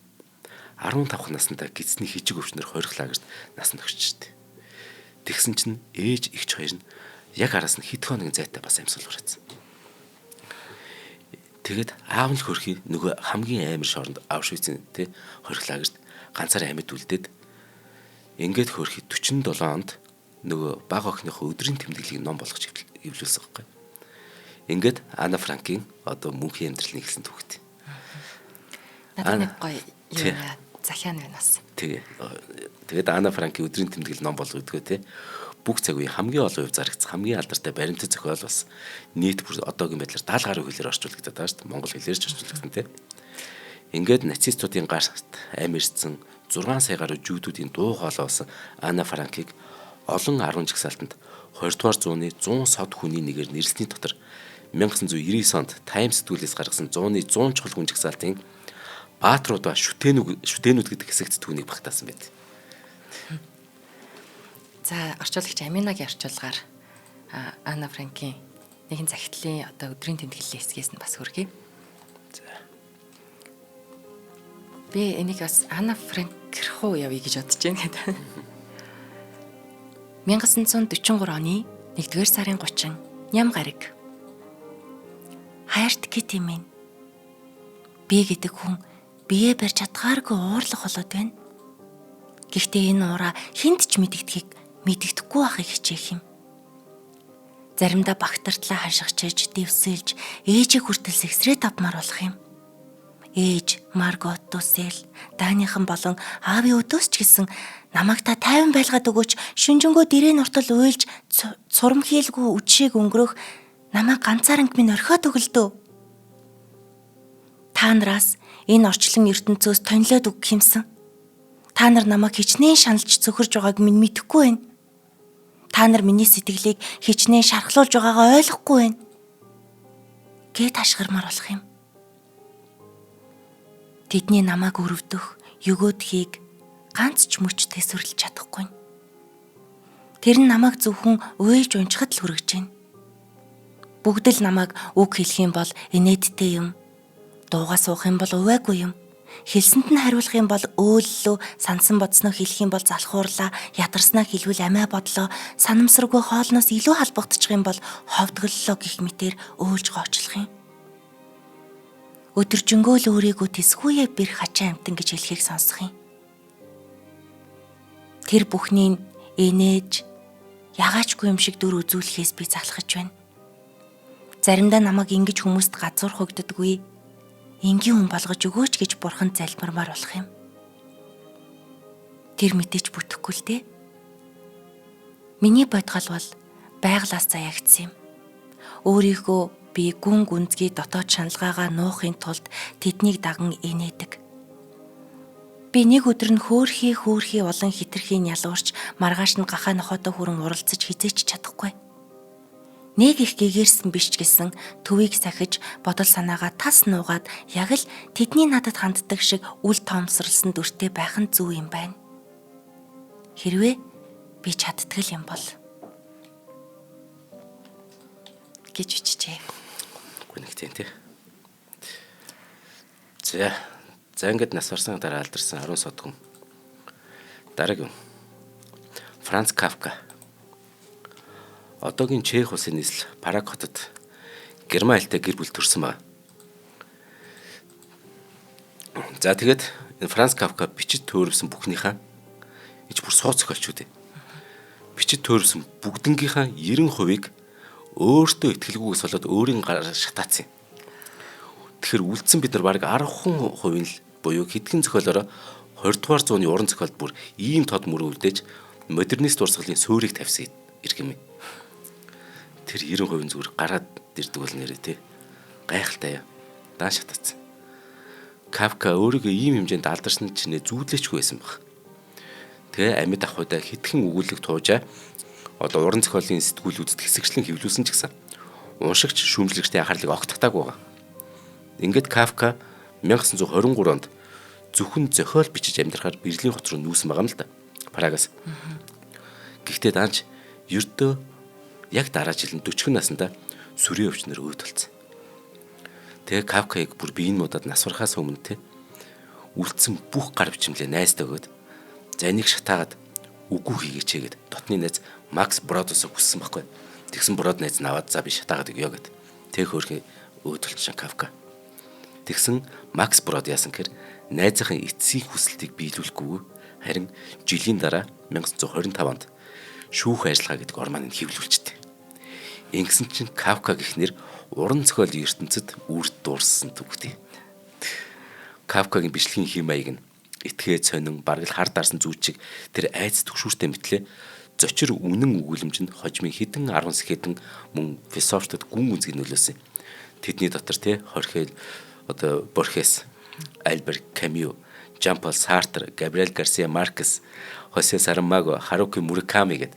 15 наснда гидсний хижиг өвчнөр хорих лагерт нас нөхчжээ. Тэгсэн чинь ээж эгч хоёр нь яг араас нь хэдхэн хоногийн зайтай бас амьсгал хураацсан. Тэгээд аав нь хөрхий нөгөө хамгийн амар шоронд Аушвицын тий хорих лагерт ганцаараа амьд үлдээд ингээд хөрхий 47 онд нөгөө бага охиныхоо өдрийн тэмдэглэлийг ном болгож хэвлүүлсэн байхгүй. Ингээд Анна Франкийн одоо мөнхийн амьдралын эхэлсэн түүхтэй. Надад нэг гоё юм яа захиан байна бас. Тэгээ. Тэгээд Анна Франкийн өдрийн тэмдэглэл ном болгодгоо тий. Бүх цаг үеийн хамгийн олон хувь зарагдсан хамгийн алдартай баримтат зохиол бас нийт бүр одоогийн байдлаар 70 гаруй хэлээр орчуулагдаад байгаа шүү дээ. Монгол хэлээр ч орчуулагдсан тий. Ингээд нацистуудын гарт амь ирсэн 6 сая гаруй жүүдүүдийн дуу хоолой болсон Анна Франкийг олон 10 жагсаалтанд 20 дугаар зууны 100 сод хүний нэгээр нэрлсний дотор 1999 онд Time сэтгүүлээс гаргасан 100-ны 100 чухал хүн жагсаалтын баатрууд ба шүтээнүүд гэдэг хэсэгт түүнийг багтаасан байт. За, орчуулагч Аминагийн орчуулгаар Анна Франкийн нэгэн захидлын одоо өдрийн тэмдэглэлийн хэсгээс нь бас хүргэе. За. Би энийг бас Анна Франк руу явъя гэж бодож байна гэдэг. 1943 оны 1-р сарын 30 ням гараг. Хайрт Кити минь. Би гэдэг хүн бие барьж чадхааргүй уурлах болоод байна. Гэхдээ энэ уураа хүнд ч мэдэгдэхийг мэдэгдэхгүй байхыг хичээх юм. Заримдаа багтартлаа хашгичиж, дэвсэлж, ээжийг хүртэл сэгсрээд авмаар болох юм. Ээж, Маргот, Дусэл, Дааныхан болон аавын өдөөс ч гэсэн намайг та тайван байлгаад өгөөч, шүнжэнгөө дэрээ нуртал уйлж, цурмхийлгүй үдшийг өнгөрөх намайг ганцааранг минь орхиод өгөлдөө. Та нараас энэ орчлон ертөнцөөс тонилоод өгөх юмсан. Та нар намайг хичнээн шаналж цөхөрж байгааг минь мэдэхгүй байна. Та нар миний сэтгэлийг хичнээн шархлуулж байгаагаа ойлгохгүй байна. Гэт хашгирмаар болох юм. Тэдний намайг өрөвдөх, өгөөдхийг ганц ч мөч төсөрлөж чадахгүй. Тэр нь намайг зөвхөн уйлж унжихад л хүргэж байна. Бүгд л намайг үг хэлэх юм бол инээдтэй юм. Дууга суух юм бол увайгүй юм. Хэлсэнд нь хариулах юм бол өөллөө, сансан бодсноо хэлэх юм бол залхуурлаа, ядарснаа хэлвэл амиа бодлоо, санамсаргүй хоолноос илүү халбагдчих юм бол ховдголлоо гэх мэтэр өөлж гоочлох юм. Өдөржингөө л өөрийгөө тэсгүүе бэр хачаа амтан гэж хэлхийг сонсох юм. Тэр бүхнийг инээж ягаачгүй юм шиг дүр үзүүлэхээс би залхаж байна. Заримдаа намайг ингэж хүмүүст газуур хөгддөггүй. Энгийн хүн болгож өгөөч гэж бурханд залбирмаар болох юм. Тэр мэдээж бүтэхгүй л дээ. Миний бодгол бол байглаас заяагдсан юм. Өөрийгөө би гүн гүнзгий дотоод шаналгаагаа нуухын тулд тэднийг даган инээдэг. Би нэг өдөр нь хөөхий хөөхий болон хитрхийн ялуурч маргааш нь гахаа нохойтой хүрэн уралцаж хизээч чадахгүй. Нэг их гэгэрсэн биш ч гэсэн төвийг сахиж бодол санаагаа тас нуугаад яг л тэдний надад ханддаг шиг үл тоомсорлсон дүртэй байх нь зөв юм байна. Хэрвээ би чаддаг юм бол гэж бичжээ. Гүнэгтэй тий. За. За ингээд нас барсан дараа алдарсан 10 содгон. Дараагийн Франц Кафка. Одоогийн Чех улсын нийслэл Праг хотод герман хэлтэй гэр бүл төрсэн ба. За тэгээд энэ Франц Кафка бичид төөрөвсөн бүхнийхээ ич бүр суу зохиолч үү дээ. Бичид төөрөвсөн бүгднгийнхаа 90%-ийг өөртөө итгэлгүйгээс болоод өөрийн гараар шатаацсан юм. Тэгэхээр үлдсэн бид нар бараг 10% нь л буюу хэдхэн зохиолоороо 20 дугаар зууны уран зохиолд бүр ийм тод мөрөн үлдээж модернист урсгалын суурийг тавьсан иргэн юм. Тэр 90% зүгээр гараад ирдэг бол нэрээ тий. Гайхалтай яа. Даан шатаацсан. Кафка өөрийгөө ийм хэмжээнд алдарсан чинь зүүдлээчгүй байсан баг. Тэгээ амьд ахуйдаа хэдхэн өгүүлэг туужаа одоо уран зохиолын сэтгүүлүүдэд хэсэгчлэн хэвлүүлсэн ч гэсэн уншигч шүүмжлэгчдийн анхаарлыг огт татаагүй байгаа. Ингээд Кафка 1923 онд зөвхөн зохиол бичиж амьдрахаар Берлин хот руу нүүсэн байгаа юм л да. Прагаас. Гэхдээ даанч ердөө яг дараа жил нь 40 наснда сүрийн өвчнөр өөд болсон. Тэгээ Кафкаыг бүр биеийн муудад нас барахаас өмнө те үлдсэн бүх гар бичмлээ найздаа өгөөд за энийг шатаагаад үгүй хийгээч гэд дотны найз Макс Бродос хүссэн байхгүй. Тэгсэн Брод найз нь аваад за би шатаагаад өгье гэд. Тэг хөөрхий өөд болчихсон Кафка. Тэгсэн Макс Брод яасан гэхээр найзынхаа эцсийн хүсэлтийг биелүүлэхгүй харин жилийн дараа 1925 онд шүүх ажиллагаа гэдэг романыг хэвлүүлжээ. Ингэсэн чинь Кафка гэх нэр уран зохиолын ертөнцид үрд дуурсан түүхтэй. Кафкагийн бичлэгийн хэм маяг нь этгээ цонин бараг л хар дарсан зүйчиг тэр айц түгшүүртэй мэтлээ зочир үнэн өгүүлэмж нь хожмын хэдэн 10 сэхэдэн мөн философчдод гүн үнзгийг нөлөөлсөн. Тэдний дотор те Хорхе одоо Борхес, Альбер Камю, Жан Пол Сартр, Габриэл Гарсиа Маркес, Хосе Сарамаго, Харуки Мураками гэд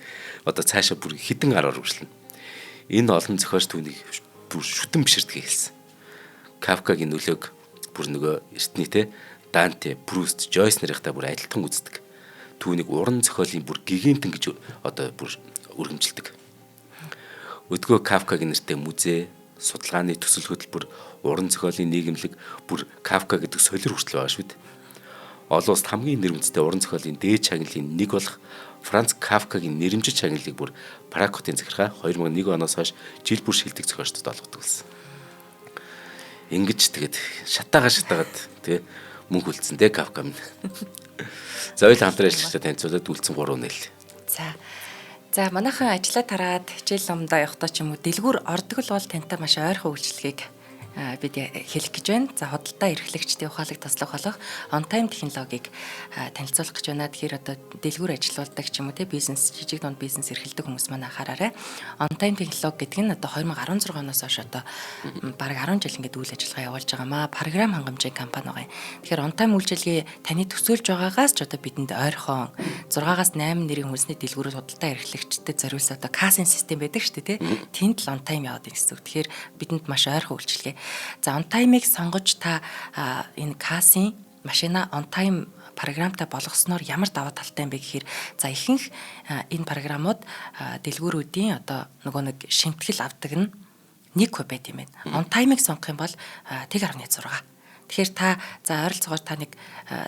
одоо цаашаа бүр хэдэн гараар үргэлжлэнэ. Энэ олон зохиолч түүнийг Бүр шүтэн биширдгийг хэлсэн. Кафкагийн нөлөөг бүр нөгөө эртний те Данте, Пруст, Жойс нарынхтай бүр адилхан үздэг. Түүнийг уран зохиолын бүр гигантэн гэж одоо бүр өргөмжилдэг. Өдгөө Кафкагийн нэртэй музей, судалгааны төсөл хөтөлбөр, уран зохиолын нийгэмлэг бүр Кафка гэдэг солир хүртэл байгаа шүү дээ. Олон улсад хамгийн нэр хүндтэй уран зохиолын дээд шагналын нэг болох Франц Кафкагийн нэрэмжит шагналыг бүр Праг хотын захиргаа 2001 оноос хойш жил бүр шилдэг зохиолчдод олгодог болсон. Ингэж тэгээд шатаагаад тий мөнгө үлдсэн дээ Кафка минь. За хоёул хамтран ажиллагчдад танилцуулаад үлдсэн 3 нэл. За. За манайхан ажиллаа тараад хичээл номдоо явахдаа ч юм уу дэлгүүр ордог л бол тантай маш ойрхон үйлчлэгийг бид хэлэх гэж байна. За худалдаа эрхлэгчдийн ухаалаг тослог болох on time технологиг танилцуулах гэж байна. Тэгэхээр одоо дэлгүүр ажилуулдаг ч юм уу те бизнес жижиг дунд бизнес эрхэлдэг хүмүүс маань анхаараарай. On time технологи гэдэг нь одоо 2016 оноос хойш одоо бараг 10 жил ингээд үйл ажиллагаа явуулж байгаа маа. Програм хангамжийн компани байгаа юм. Тэгэхээр on time үйлчилгээ таны төсөөлж байгаагаас ч одоо бидэнд ойрхон 6-аас 8 нэрийн хүнсний дэлгүүрүүд худалдаа эрхлэгчдэд зориулсан одоо кассын систем байдаг шүү дээ тий. Тэнд л on time яваад байна гэсэн үг. Тэгэхээр бидэнд маш ойрхон үйлчилгээ. За on time-ыг сонгож та энэ кассын машина on time програмтай болгосноор ямар давуу талтай юм бэ гэхээр за ихэнх энэ програмууд дэлгүүрүүдийн одоо нөгөө нэг шимтгэл авдаг нь 1% байт юм байна. On time-ыг сонгох юм бол 1.6. Тэгэхээр та за ойролцоогоор та нэг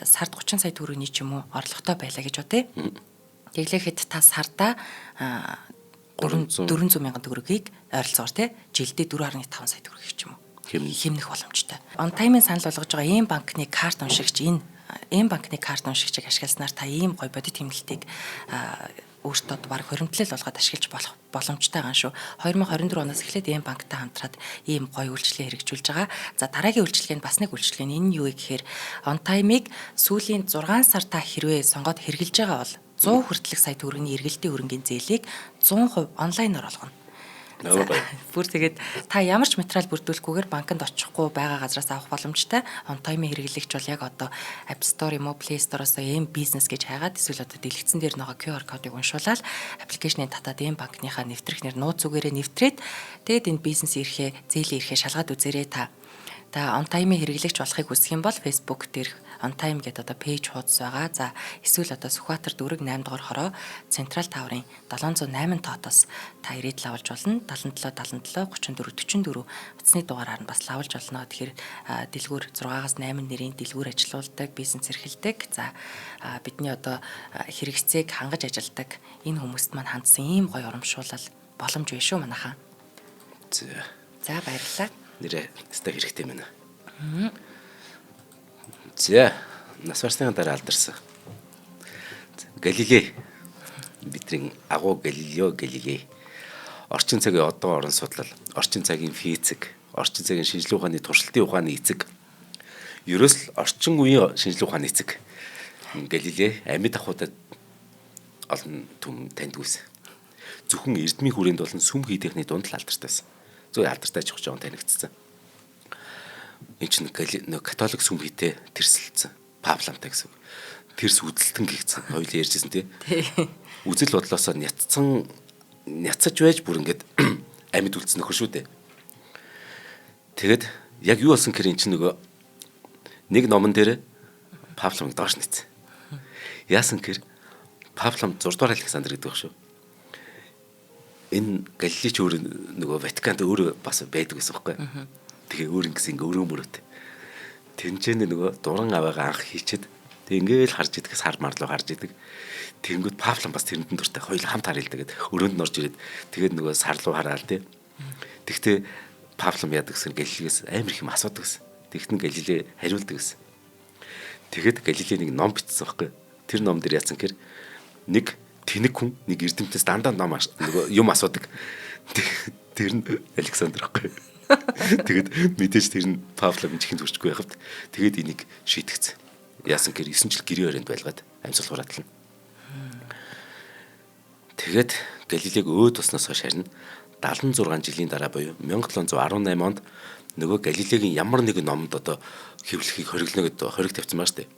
сард 30 сая төгрөгийн ч юм уу орлоготой байлаа гэж бодъё. Тэглээхэд та сардаа 400 мянган төгрөгийг ойролцоогоор тий жилдээ 4.5 сая төгрөгийг ч юм уу хэмнэх боломжтой. On time-ын санал болгож байгаа ийм банкны карт уншигч энэ ийм банкны карт уншигчийг ашигласнаар та ийм гоё бодит хэмнэлтийг өөртөө бараг хуримтлал болгоод ашиглаж болох боломжтой байгаа шүү. 2024 оноос эхлээд ийм банктай хамтраад ийм гоё үйлчилгээ хэрэгжүүлж байгаа. За дараагийн үйлчилгээ нь бас нэг үйлчилгээ нь энэ нь юу вэ гэхээр on time-ыг сүүлийн 6 сар та хэрвээ сонгоод хэрэглэж байгаа бол 100 хүртэлх сая төгрөгийн эргэлтийн хөрөнгийн зээлийг 100% онлайнаар олгоно. Бүр тэгээд та ямар ч материал бүрдүүлэхгүйгээр банкнд очихгүй байгаа газраас авах боломжтой. On time-ийн хэрэглэгч бол яг одоо App Store юм уу Play Store-оос M бизнес гэж хайгаад эсвэл одоо дэлгэцэн дээр нөгөө QR кодыг уншуулаад application-ийг татаад M банкныхаа нэвтрэх нэр нууц үгээрээ нэвтрээд тэгээд энэ бизнес эрхээ, зээлийн эрхээ шалгаад үзээрэй та. Та on time-ийн хэрэглэгч болохыг хүсэх юм бол Facebook дээрх on time гэдэг одоо page хуудас байгаа. За эсвэл одоо Сүхбаатар дүүрэг 8 дугаар хороо Централ Tower-ын 708 тоотоос та ирээд лавлж болно. 77 77 34 44 утасны дугаараар нь бас лавлж болно. Тэгэхээр дэлгүүр 6-аас 8 нэрийн дэлгүүр ажилуулдаг, бизнес эрхэлдэг. За бидний одоо хэрэгцээг хангаж ажилдаг энэ хүмүүст маань хандсан ийм гоё урамшуулал боломж байна шүү манайхаа. За. За баярлалаа. Нэрээ өстой хэрэгтэй юм байна. За, нас барсны дараа алдарсан. Галилей. Бидний агуу Галилео Галилей. Орчин цагийн одоо орон судлал, орчин цагийн физик, орчин цагийн шинжлэх ухааны туршилтын ухааны эцэг. Ерөөс л орчин үеийн шинжлэх ухааны эцэг. Галилей амьд ахуйдад олон түм таньдгүйсэн. Зөвхөн эрдмийн хүрээнд болон сүм хийдийнхний дунд л алдартайсан. Зүй алдартай ч жоохон танигдсан. Энд чинь католик сүм хийтэй тэрсэлцсэн. Папламтай гэсэн. Тэрс үдэлтэн гихцэн. Хоёул ярьжсэн тий. Үзэл бодлоосоо няцсан няцаж байж бүр ингээд амьд үлдсэн нөхөр шүү дээ. Тэгэд яг юу болсон гэхээр эн чинь нөгөө нэг номон дээр Павломыг доош нийцсэн. Яасан гэхээр Павлом 6 дугаар Александр гэдэг баг шүү. Энэ Галилей ч өөр нөгөө Ватиканд өөрөө бас байдаг гэсэн байхгүй. Тэгээ өөр ингэсэн ингээ өрөө мөрөөтэй. Тэнцэнэ нөгөө дуран аваагаа анх хийчихэд тэг ингээл харж идэх сар марлуу харж идэг. Тэнгүүд Павлон бас тэрэндэн дуртай хоёул хамт харъя л тэгээд өрөөнд нь орж ирээд тэгээд нөгөө сар руу хараал тий. Тэгтээ Павлом яадаг гэсэн Галилеес амар их юм асуудаг гэсэн. Тэгтэн Галилей хариулдаг гэсэн. Тэгэхэд Галилей нэг ном бичсэн байхгүй. Тэр ном дээр яатсан гэхээр нэг тэнэг хүн нэг эрдэмтнээс дандаа ном нөгөө юм асуудаг. Тэр нь Александр байхгүй. Тэгээд мэдээж тэр нь Павлов чихэнд хүрчгүй байхад тэгээд энийг шийтгцэн. Яасан гэхээр 9 жил гэрээ оронд байлгаад амьсгал хуратлана. Тэгээд Галилег өөд усноос хойш харин 76 жилийн дараа буюу 1718 онд нөгөө Галилегийн ямар нэгэн номонд одоо хэвлэхийг хориглоно гэдэг хориг тавьсан байгаа шүү дээ.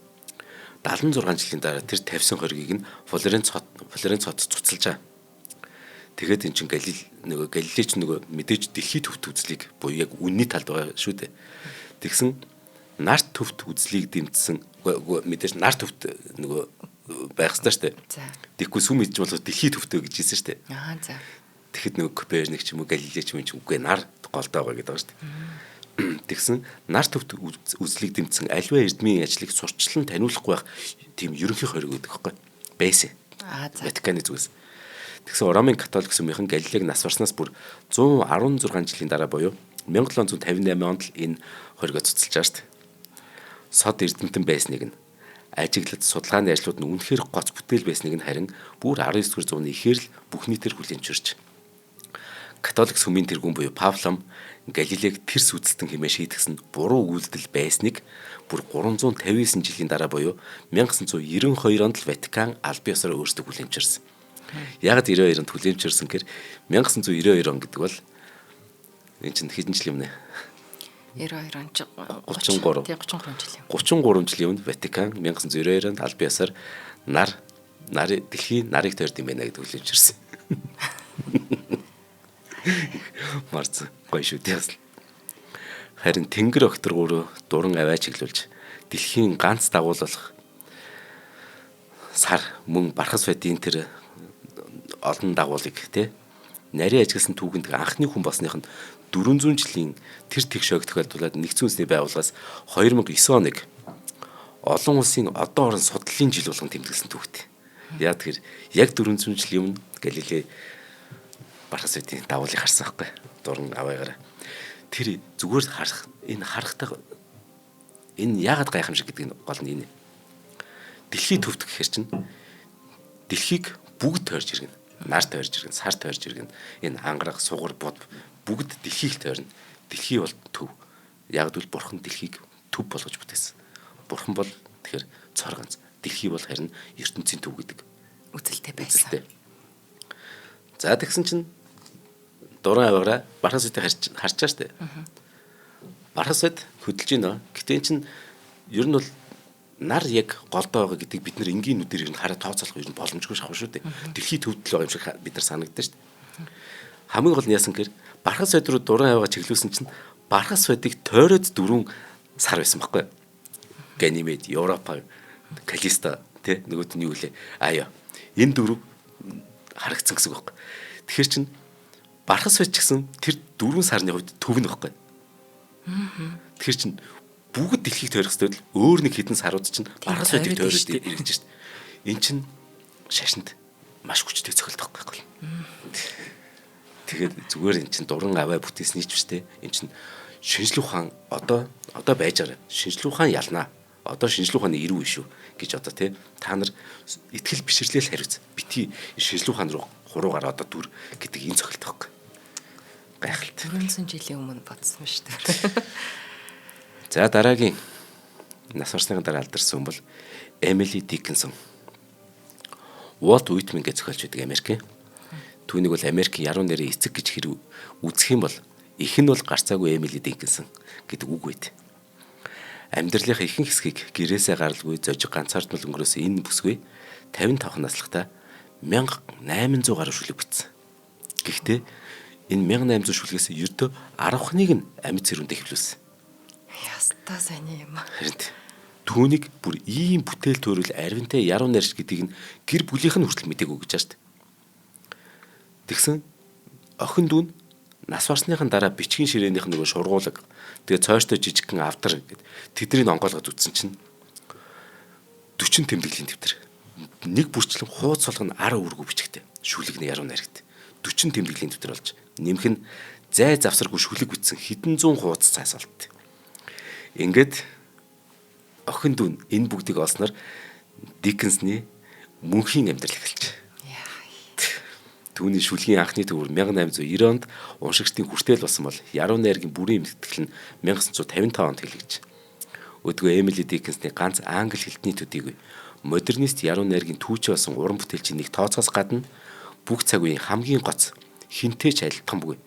76 жилийн дараа тэр тавьсан хоригийг нь Флоренц хот цуцалж байгаа. Тэгээд эн чин Галил нөгөө Галилей ч нөгөө мэдээж дэлхий төвт үзлийг буюу яг үнний талд байгаа шүү дээ. Тэгсэн нар төвт үзлийг дэмжсэн мэдээж нар төвт нөгөө байх ёстой шүү дээ. Тэгэхгүй сүм идэж болох дэлхий төвтөө гэж хэлсэн шүү дээ. Аа за. Тэгэхэд нөгөө Коперник ч юм уу Галилей ч юм уу үгүй нар голдоо байгаа гэдэг байгаа шүү дээ. Тэгсэн нар төвт үзлийг дэмжсэн альва эрдмийн ажлыг сурчлан таниулахгүй байх тийм ерөнхий хориг өгдөг байхгүй байсан. Аа за. Ватиканы зүгээс. Тэгсэн Ромын католик сүмийнхэн Галилейг нас барснаас бүр 116 жилийн дараа буюу 1758 онд л энэ хоригоо цуцалж байгаа шүү дээ. Сод эрдэмтэн байсныг нь ажиглаж судалгааны ажлууд нь үнэхээр гоц бүтээл байсныг нь харин бүр 19-р зууны ихээр л бүх нийтээр хүлээн зөвшөөрч. Католик сүмийн тэргүүн буюу Павлом Галилейг тэр сүдэлтэн хэмээн шийтгсэн буруу үйлдэл байсныг бүр 359 жилийн дараа буюу 1992 онд л Ватикан албан ёсоор өөрсдөө хүлээн зөвшөөрсөн. Яг 92 онд хүлээн зөвшөөрсөн гэхээр 1992 он гэдэг бол энэ чинь хэдэн жил юм нэ? 92 он ч 33. Тийм 33 жил юм. 33 жилийн өмнө Ватикан 1992 онд албан ёсоор нар дэлхийн нарыг тойрд юм байна гэдэг хүлээн зөвшөөрсөн. Марц гоё шүү дээ. Харин Тэнгэр огторгоор дуран аваа чиглүүлж дэлхийн ганц дагуул болох сар мөн бархас байдгийн тэр олон дагуулыг тий нарийн ажигласан түүхэнд анхны хүн болсных нь 400 жилийн тэр тэгш ог тохиолдуулаад нэгдсэн үндэсний байгууллагаас 2009 оныг олон улсын одоо орон судлалын жил болгон тэмдэглэсэн түүхтэй. Яг тэр яг 400 жилийн өмнө Галилей бархас байдгийн дагуулыг харсан байхгүй дуран аваагаараа. Тэр зүгээр харах энэ харахтаа энэ яагаад гайхамшиг гэдэг нь гол нь энэ. Дэлхий төвт гэхэр чинь дэлхийг бүгд тойрж иргэн. Нар тойрж иргэн, сар тойрж иргэн. Энэ ангараг, сугар, бод бүгд дэлхийг тойрно. Дэлхий бол төв. Яг л бурхан дэлхийг төв болгож бүтээсэн. Бурхан бол тэгэхээр цор ганц. Дэлхий бол харин ертөнцийн төв гэдэг үзэлтэй байсан. За тэгсэн чинь дуран аваараа бархас үедээ харчаа штэ. Бархас үед хөдөлж байна. Гэтэ эн чинь ер нь бол нар яг голдоо байгаа гэдгийг бид нэр энгийн нүдээр ер нь хараа тооцоолох ер нь боломжгүй шахав шүү дээ. Дэлхий төвдөл байгаа юм шиг бид нар санагдсан шүү дээ. Хамгийн гол нь яасан гэхээр бархас байд руу дуран аваа чиглүүлсэн чинь бархас байдыг тойроод дөрвөн сар байсан байхгүй. Ганимед, Европа, Калиста тэ нөгөөд нь юу лээ. Аа яа. Энэ дөрөв харагдсан гэсэн үг байхгүй. Тэгэхээр чин бархас байд ч гэсэн тэр дөрвөн сарны хувьд төв нь байхгүй. Тэгэхээр чин бүгд дэлхийг тойрох ёстой л өөр нэг хідэн сарууд чинь бархас байдыг тойроод ирж шít. Эн чин шашинд маш хүчтэй цохилдог байхгүй. Тэгээд зүгээр эн чин дуран аваа бүтээсний ч биш те. Эн чин шинжлэх ухаан одоо байж байгаа. Шинжлэх ухаан ялнаа. Одоо шинжлэх ухааны ирүү шүү гэж одоо те та нар итгэл бишрлэл хариуц. Бити шинжлэх ухаан руу хуруугаар одоо дүр гэдэг энэ цохилдог байхгүй. Гайхалтай. 400 жилийн өмнө бодсон шүү дээ. За дараагийн нас барсны дараа алдарсан хүн бол Эмили Диккенсон. Уолт Уитмен гэж зохиолч байдаг Америкийн. Түүнийг бол Америкийн яруу найрын эцэг гэж хэрэг үзэх юм бол их нь бол гарцаагүй Эмили Диккенсон гэдэг үг байд. Амьдралынхаа ихэнх хэсгийг гэрээсээ гаралгүй зожиг ганцаардмал өнгөрөөсөн энэ бүсгүй 55 наслахтаа 1800 гаруй шүлэг бичсэн. Гэхдээ энэ 1800 шүлгээс ердөө 10-хныг нь амьд цэрүүндээ хэвлүүлсэн. Яста сайн юм. Харин түүнийг бүр ийм бүтээл төрөл аривнтай яруу найрч гэдгийг нь гэр бүлийнх нь хүртэл мдээгүй гэж байна шүү дээ. Тэгсэн охин дүү нь нас барсныхан дараа бичгийн ширээнийх нөгөө шургуулга тэгээ цойртой жижигхэн авдар гэд тэднийг онгойлгоод үзсэн чинь 40 тэмдэглэлийн дэвтэр нэг бүрчлэн хууц солго нь 10 өргөө бичгтэй шүлэг нь яруу найрагт 40 тэмдэглэлийн дэвтэр болж нэмэх нь зай завсаргүй шүлэг бичсэн хэдэн зуун хууц цаас олд. Ингээд охин дүү энэ бүгдийг олсноор Диккенсний мөнхийн амьдрал эхэлж. Түүний шүлгийн анхны төвөр 1890 онд уншигчдын хүртэл болсон бол яруу найргийн бүрийн эмтгэл нь 1955 онд хэлэгдэж. Өдгөө Эмили Диккенсний ганц англи хэлтний төдийгүй модернист яруу найргийн түүчээ болсон уран бүтээлчийн нэг тооцоос гадна бүх цаг үеийн хамгийн гоц хинтээ ч айлтхан бүгүй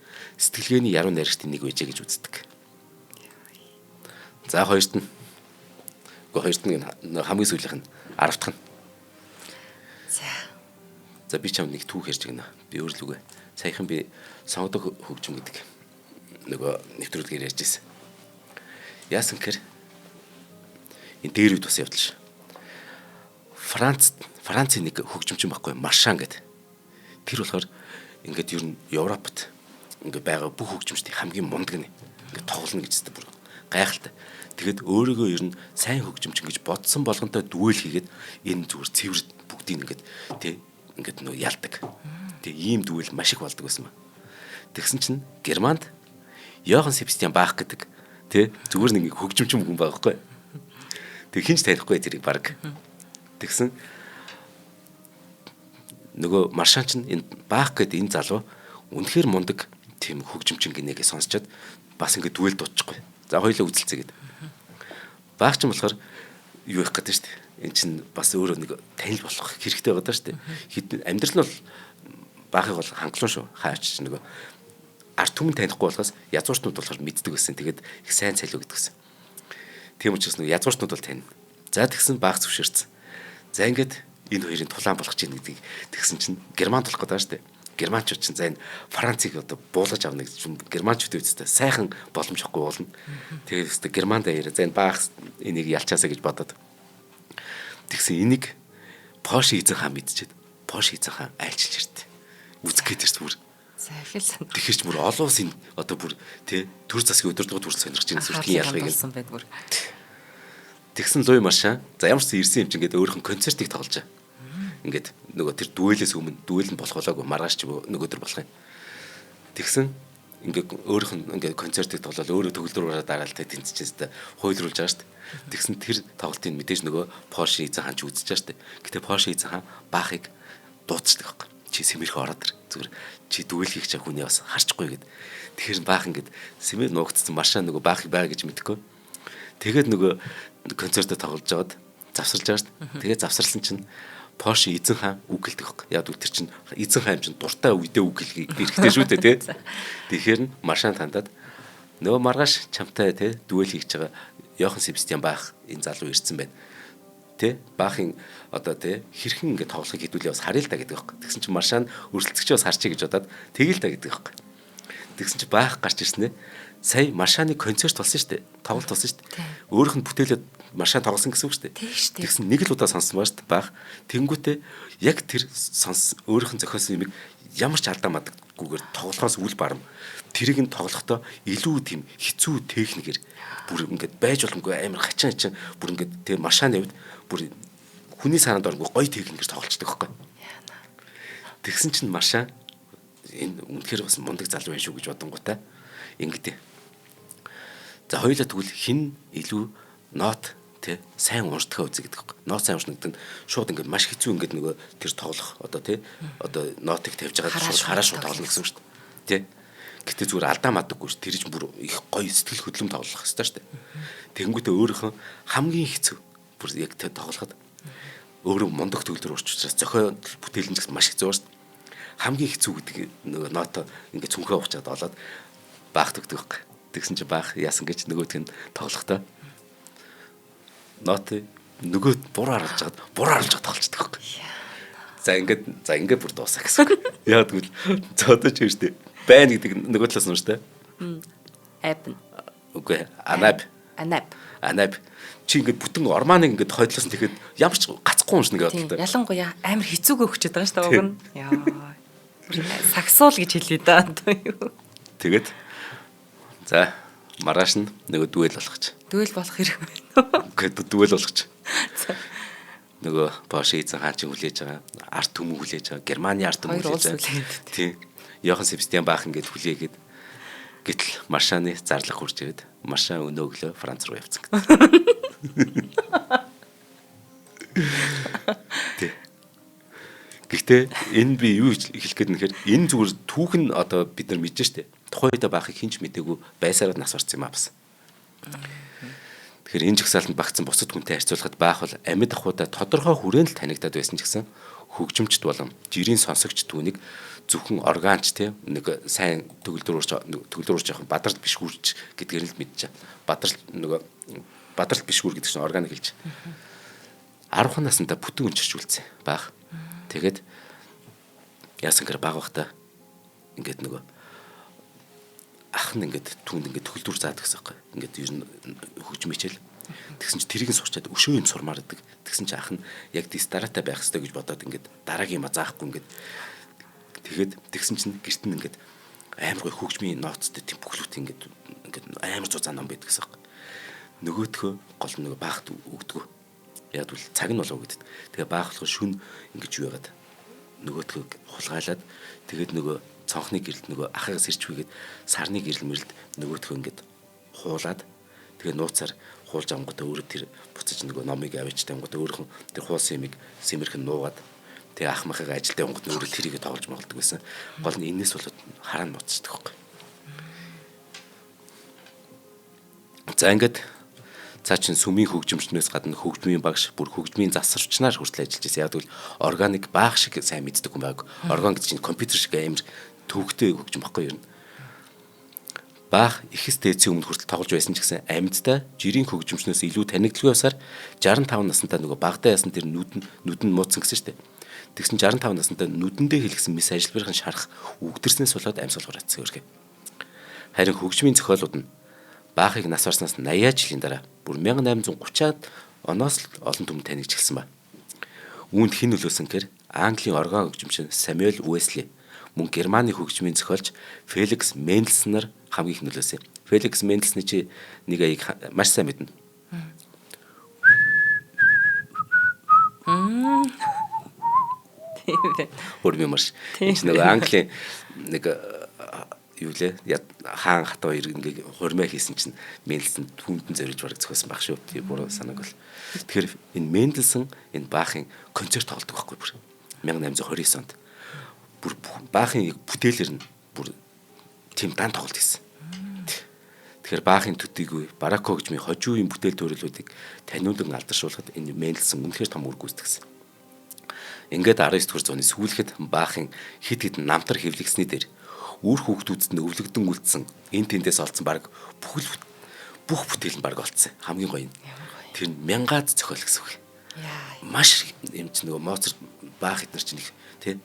сэтгэлгээний яруу найрагчдын нэг байжээ гэж үздэг. За хоёрт нь хамгийн сүүлийнх нь 10 дахь нь. За. За би чамд нэг түүх ярьж өгнө. Би өөр л үгүй. Саяхан би сонгодог хөгжим гэдэг нөгөө нэвтрүүлгээр ярьж ирсэн. Яасан гэхээр энэ дээр үед бас явдал ш. Францын нэг хөгжимчин байхгүй Маршан гэдэг. Тэр болохоор ингээд ер нь Европт ингээд байгаа бүх хөгжимчдийн хамгийн мундаг нь ингээд тоглоно гэж зү бүр гайхалтай. Тэгэд өөрийгөө ер нь сайн хөгжимчин гэж бодсон болгонтой дүүл хийгээд энэ зүгээр цэвэр бүгдийг ингээд тий ингээд нөө ялдаг. Тэг ийм дүүл маш их болдог байсан ба. Тэгсэн чинь Германд Йохан Себастьян Бах гэдэг тий зүгээр нэг хөгжимчин хүн байгаа байхгүй. Тэг хинч танихгүй тэрийг баг. Тэгсэн нөгөө Маршан чинь энэ Бах гэдэг энэ залуу үнэхээр мундаг тийм хөгжимчин гинэгээ сонсчод бас ингээд дүүл дутчихгүй. За хоёлаа үзэлцээ гэдэг. Баах ч юм болохоор юу их гэдэг шүү дээ. Эн чинь бас өөрөө нэг танил болох хэрэгтэй байгаа даа шүү дээ. Хэд амьдрал нь бол баахыг бол хангалуун шүү. Хаач ч нөгөө ард түмэн танихгүй болохоос язгууртнууд болохоор мэддэг байсан. Тэгээд их сайн цалиу гэдэг гэсэн. Тийм учраас нөгөө язгууртнууд бол танина. За тэгсэн баах зөвшөөрсөн. За ингээд энэ хоёрын тулаан болох чинь гэдгийг тэгсэн чинь герман болох гэдэг шүү дээ. Германчууд чинь за энэ Францыг одоо буулгаж авна гэж германчууд үстэй сайхан боломж ахгүй болно. Тэгээд өстө Германд аяараа за энэ баах энийг ялчаасаа гэж бодоод тэгсэн энийг Пош эзэн хаан мэдчихэд Пош эзэн хаан айлчилж ирдэ. Үзэх гээд ирсэн бүр. За их л сан. Тэгэхээр ч бүр олон улсын одоо бүр тий төр засгийн удирдлага хүртэл сонирхож байгаа сүртгийн ялгыг нь байна бүр. Тэгсэн Луи Маршан за ямар ч ирсэн юм чинь ингээд өөрийнх нь концертыг тоглож байгаа. Ингээд нөгөө тэр дүүэлээс өмнө дүүэл нь болох болоогүй маргааш ч нөгөөдөр болох юм. Тэгсэн ингээд өөрийнх нь ингээд концертыг тоглоод өөрөө төгөлдрөөрөө дараал тэ тэнцчихсэн хуйлруулж байгаа шүү дээ. Тэгсэн тэр тоглолтыг мэдээж нөгөө Порше эзэн хаан ч үзэж байгаа шүү дээ. Гэтэ Порше эзэн хаан баахыг дуудчихдаг байхгүй. Чи сэмэрхэ ороод ир. Зүгээр чи дүүэл хийх чам хүний бас харчихгүй гэд. Тэгэхээр баах ингээд сэмэр нуугдсан Маршан нөгөө баахыг байгаа гэж мэдэхгүй. Тэгээд нөгөө концертод тоглож байгаад завсарж байгаа шүү дээ. Тэгээд завсарлсан чинь Порше эзэн хаан үг хэлдэг байхгүй. Яг тэр чинь эзэн хаан чинь дуртай үедээ үг хэлхийг хэрэгтэй шүү дээ тий. Тэгэхээр нь Маршан тандаад нөгөө маргааш чамтай тий дүүэл хийж байгаа Йохан Себастьян Бах энэ залуу ирсэн байна. Тэ Бахын одоо тий хэрхэн ингэ тоглохыг хэдүүлээ бас харъя л да гэдэг байхгүй. Тэгсэн чинь Маршан өрсөлдөгч бас харчий гэж бодоод тэгэл да гэдэг байхгүй. Тэгсэн чинь Бах гарч ирсэн ээ. Сая Маршаны концерт болсон шүү дээ. Тоглолт болсон шүү дээ. Өөрийнх нь бүтээлээ Маршан тоглосон гэсэн үг шүү дээ. Тэгсэн нэг л удаа сонссон ба шүү дээ. Бах тэнгүүтээ яг тэр сонс өөрийнх нь зохиосон юмыг ямар ч алдаа мадаггүйгээр тоглохоос үл барам. Тэрийг нь тоглохдоо илүү тийм хэцүү техникээр бүр ингээд байж боломгүй амар хачин хачин бүр ингээд тэр Маршаны хувьд бүр хүний санаанд оронгүй гоё техникээр тоглолцдог байхгүй. Тэгсэн чинь Маршан энэ үнэхээр бас мундаг залуу байх шүү гэж бодонгуудаа ингэдэ. За хоёулаа тэгвэл хин илүү нот тий сайн уншдахаа үзье гэдэг байхгүй. Нот сайн уншна гэдэг нь шууд ингээд маш хэцүү ингээд нөгөө тэр тоглох одоо тий одоо нотыг тавьж байгаа шууд хараа шууд тоглоно гэсэн үг шүү дээ. Тий. Гэтэ зүгээр алдаа мадаггүй шүү. Тэр чинь бүр их гоё сэтгэл хөдлөм тоглох хэрэгтэй шүү дээ. Тэнгүүтээ өөрийнх нь хамгийн хэцүү бүр яг тэр тоглоход өөрөө мундаг төгөлдөр урч учраас зохиол бүтээл нь ч гэсэн маш хэцүү шүү дээ. Хамгийн хэцүү гэдэг нөгөө ното ингээд цүнхээ уучаад олоод баах төгдөг байхгүй. Тэгсэн чинь баах яасан гэж нөгөөдг нь тоглохдоо нот нөгөө буруу харуулж чад тоглолцдог байхгүй. За ингээд бүр дуусаа гэсэн. Яг тэгвэл зодож юм шүү дээ. Байна гэдэг нөгөө талаас нь шүү дээ. Айб. Үгүй анаб. Анаб. Анаб. Чи ингээд бүтэн орманыг ингээд хойдлоос нь тэгэхэд ямар ч гацхгүй уншна гэдэг бодлоо. Ялангуяа амар хэцүүгээ өгчөд байгаа шүү дээ уг нь. Яа. Сагсуул гэж хэлье да. Тэгээд за маргааш нь нөгөө дүүэл болох ч. Дүүэл болох хэрэг байна уу? Үгүй дүүэл болох ч. Нөгөө Порше эзэн хаан чинь хүлээж байгаа, ард түмэн хүлээж байгаа, Германы ард түмэн хүлээж байгаа. Тийм. Йохан Себастьян Бах ингээд хүлээгээд гэтэл Маршаны зарлах хурж ирээд Маршан өнөө өглөө Франц руу явцсан гэдэг. Тий. Гэхдээ энэ би юу хэлэх гээд нэхэр энэ зүгээр түүх нь одоо бид нар мэдэж штэ. Тухайн үед Бахыг хинч мдээгүй байсараа нас барсан юм а бас. Тэгэхээр энэ жагсаалтанд багтсан бусад хүнтэй харьцуулахад Бах бол амьд ахуйдаа тодорхой хүрээнд л танигдаад байсан ч гэсэн хөгжимчд болон жирийн сонсогч түүнийг зөвхөн органч те нэг сайн төгөлдрөөрч явах бадрал биш гүрч гэдгээр л мэдчихэ. Бадрал нөгөө бадрал биш гүр гэдэг чинь орган хэлж. 10 наснда бүтэн өнчирч үлдсэн Бах. Тэгээд Яасан гэхээр баг бахта ингээд нөгөө ах нь ингээд түүнд ингээд төгөлдөр заадаг гэсэн юм. Ингээд ер нь хөгжим хичээл. Тэгсэн чи тэрийг нь сурчаад өшөө юм сурмаар байдаг. Тэгсэн чи ах нь яг дис дараатай байх хэрэгтэй гэж бодоод ингээд дараагийн юм заахгүй ингээд тэгээд тэгсэн чинь гэрт нь ингээд амар гой хөгжмийн ноцтой тийм бүхлүүт ингээд ингээд амар зузаан ном байдаг гэсэн юм. Нөгөөтгөө гол нь нөгөө баахт өгдгөө. Яг бол цаг нь болов гэдэгт. Тэгээ баах болохоор шүн ингэж юу яагаад нөгөөтгөө хулгайлаад тэгээд нөгөө цонхны гэрэлд нөгөө ахыгаа сэрчвэгээд сарны гэрэл мэрэлд нөгөөтгөө ингээд хуулаад тэгээ нууцаар хуулж авангуудаа өөрөө тэр буцаж нөгөө номыг авчиж тавингуудаа өөрийнх нь тэр хуулсан юмыг сэмэрхэн нуугаад тэгээ ах махыгаа ажилдаа явангууд нь өөрөө тэрийгэ тоглож моголдог байсан. Гол нь энэс болоод хараа нь буцдаг байхгүй. За ингээд цаа чин сүмийн хөгжимчнээс гадна хөгжмийн багш бүр хөгжмийн засварчнаар хүртэл ажиллаж байсан. Яг тэгвэл органик баах шиг сайн мэддэг хүн байг. Орган гэдэг чинь компьютер шиг амар төвөгтэй хөгжим баггүй юу? Баах ихэс дээдсийн өмнө хүртэл тоглож байсан ч гэсэн амьдтай жирийн хөгжимчнээс илүү танигдalгүй байсаар 65 наснтаа нөгөө багадаа ясан тэр нүд нь муудсан гэсэн шүү дээ. Тэгсэн 65 наснтаа нүдэндээ хэлгсэн мис ажилбарын шарах үгдэрснээс болоод амьсгал хураацсан өрхөө. Харин хөгжмийн зохиолууд нь Баахыг нас барснаас 80 жилийн дараа бүр 1830-аад оноос л олон түмэн танигдж эхэлсэн ба. Үүнд хэн нөлөөсөн гэхээр Английн орган хөгжимчин Самуэль Уэсли мөн Германы хөгжмийн зохиолч Феликс Мендельсон нар хамгийн их нөлөөсөн. Феликс Мендельсны чи нэг аяыг маш сайн мэднэ. Тийм ээ. Хөрмийн марш. Энэ чинь нөгөө Английн нэг юу лээ хаан хат хоёр ингээ хурмаа хийсэн чинь Мендельсон түүндэн зориулж бараг зохиосон баг шүү. Тийм буруу санааг бол. Тэгэхээр энэ Мендельсон энэ Бахын концерт тоглодог байхгүй бүр 1829 онд. Бүр Бахын бүтээлэр нь бүр тийм дан тоглолт хийсэн. Тэгэхээр Бахын төдийгүй бароко хөгжмийн хожуу үеийн бүтээл төрөлүүдийг таниулан алдаршуулахад энэ Мендельсон үнэхээр том үр гүйцэтгсэн. Ингээд 19 дугаар зууны сүүлхэд Бахын хэд хэдэн намтар хэвлэгсний дээр үр хүүхдүүдэд нь өвлөгдөн үлдсэн энэ тэндээс олдсон баг бүх бүтээл нь баг олдсон. Хамгийн гоё нь. Тэр нь мянгаад зохиол гэсэн үг. Маш юм чи нөгөө Моцарт Бах эднэр чинь их тий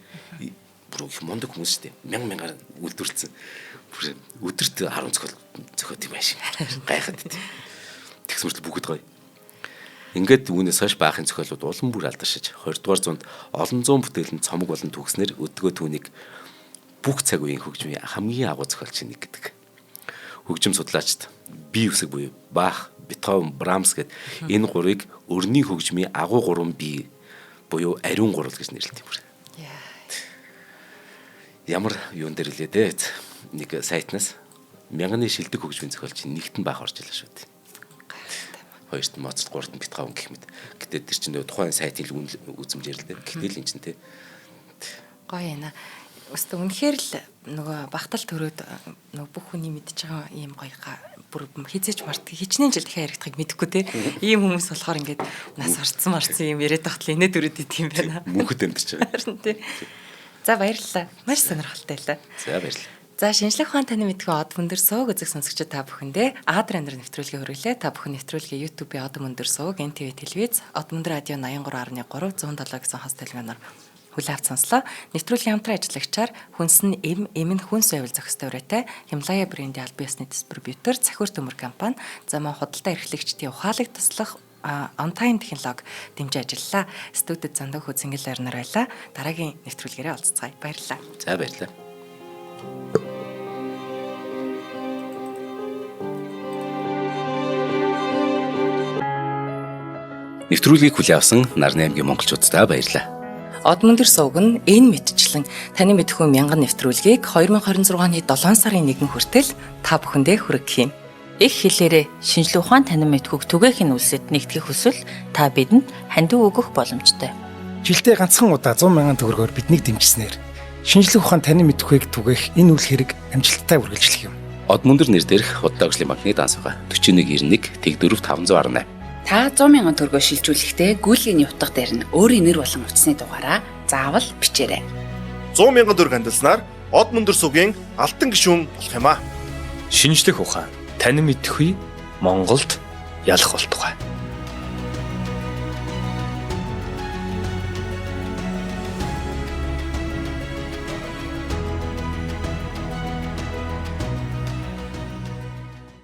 бүр их мундаг хүмүүс шүү дээ. Мянга мянгаар үйлдвэрлэсэн. Бүр өдөрт 10 зохиол зохиод юм ааш. Гайхаад. Тэгсэн мөртлөө бүгд гоё. Ингээд үүнээс хойш Бахын зохиолууд улам бүр алдаршиж 20 дугаар зуунд олон зуун бүтээл нь цомог болон төгснөр өдгөө түүнийг бүх цаг үеийн хөгжмийн хамгийн агуу зохиолч нэг гэдэг. Хөгжим судлаачид бие үсэг буюу Бах, Бетховен, Брамс гэд энэ гурвыг өрний хөгжмийн агуу гурван бие буюу ариун гурвал гэж нэрлэдэг юм. Ямар юун дээр лээ дээ. Нэг сайтнаас мянганы шилдэг хөгжмийн зохиолч нэгт нь Бах орж илаа шүү дээ. Хоёрт нь Моцарт, гуравт нь Бетховен гэх мэт. Гэтэ тэр чинь тухайн сайтын үзмжээр л дээ. Гэтэл эн чинь те. Гоё юм аа. Өстө үнэхээр л нөгөө багтал төрөөд нөгөө бүх хүний мэдж байгаа ийм гоё бүр хизээч март хичнээн жил дахиад яригдахыг мэдэхгүй те. Ийм хүмүүс болохоор ингээд нас орцсон марцсан юм яриад тахтал инээ дүрээд идэх юм байна. Мөнхөд амьдарч байгаа. Харин те. За баярлалаа. Маш сонирхолтой байлаа. За баярлалаа. За шинжлэх ухаан таны мэдхүй од өндөр сууг үзэг сонсогчид та бүхэндээ Адр өндөр нэвтрүүлгийг хүргэлээ. Та бүхэн нэвтрүүлгийг YouTube-ийн од өндөр сууг, NTV телевиз, од өндөр радио 83.3 107 гэсэн хос телевизээр хүлээн авч сонслоо. Нэвтрүүлгийн хамтран ажиллагчаар хүнс нь эм, эм нь хүнс байвал зохистой үрээтэй Хималая брендийн албан ёсны дистрибьютор Цахиур төмөр компани, за мөн худалдаа эрхлэгчдийн ухаалаг туслах On Time технологи дэмжиж ажиллалаа. Студид Зандаа Хүү Цэнгэл арнаар байлаа. Дараагийн нэвтрүүлгээрээ уулзцгаая. Баярлалаа. За баярлалаа. Нэвтрүүлгийг хүлээн авсан Нарны аймгийн монголчууддаа баярлалаа. Од мөндөр сувг нь энэ мэтчлэн таны мэдхүү мянган нэвтрүүлгийг 2026 оны 7 сарын 1 хүртэл та бүхэндээ хүргэх юм. Их хэлээрээ шинжлэх ухаан танин мэдхүйг түгээх нь үлсэд нэгтгэх хүсвэл та бидэнд хандив өгөх боломжтой. Жилдээ ганцхан удаа 100 мянган төгрөгөөр биднийг дэмжсэнээр шинжлэх ухаан танин мэдхүйг түгээх энэ үйл хэрэг амжилттай үргэлжлэх юм. Од мөндөр нэр дээрх худалдаа өгслийн банкны данс байгаа. 4191 Тэг4 518. Та 100 мянган төгрөгөөр шилжүүлэхдээ гүйлгээний утга дээр нь өөрийн нэр болон утасны дугаараа заавал бичээрэй. 100 мянган төгрөг хандилснаар од мөндөр сугийн алтан гишүүн болох юм аа. Шинжлэх ухаан танин мэдхүй Монголд ялах болтугай.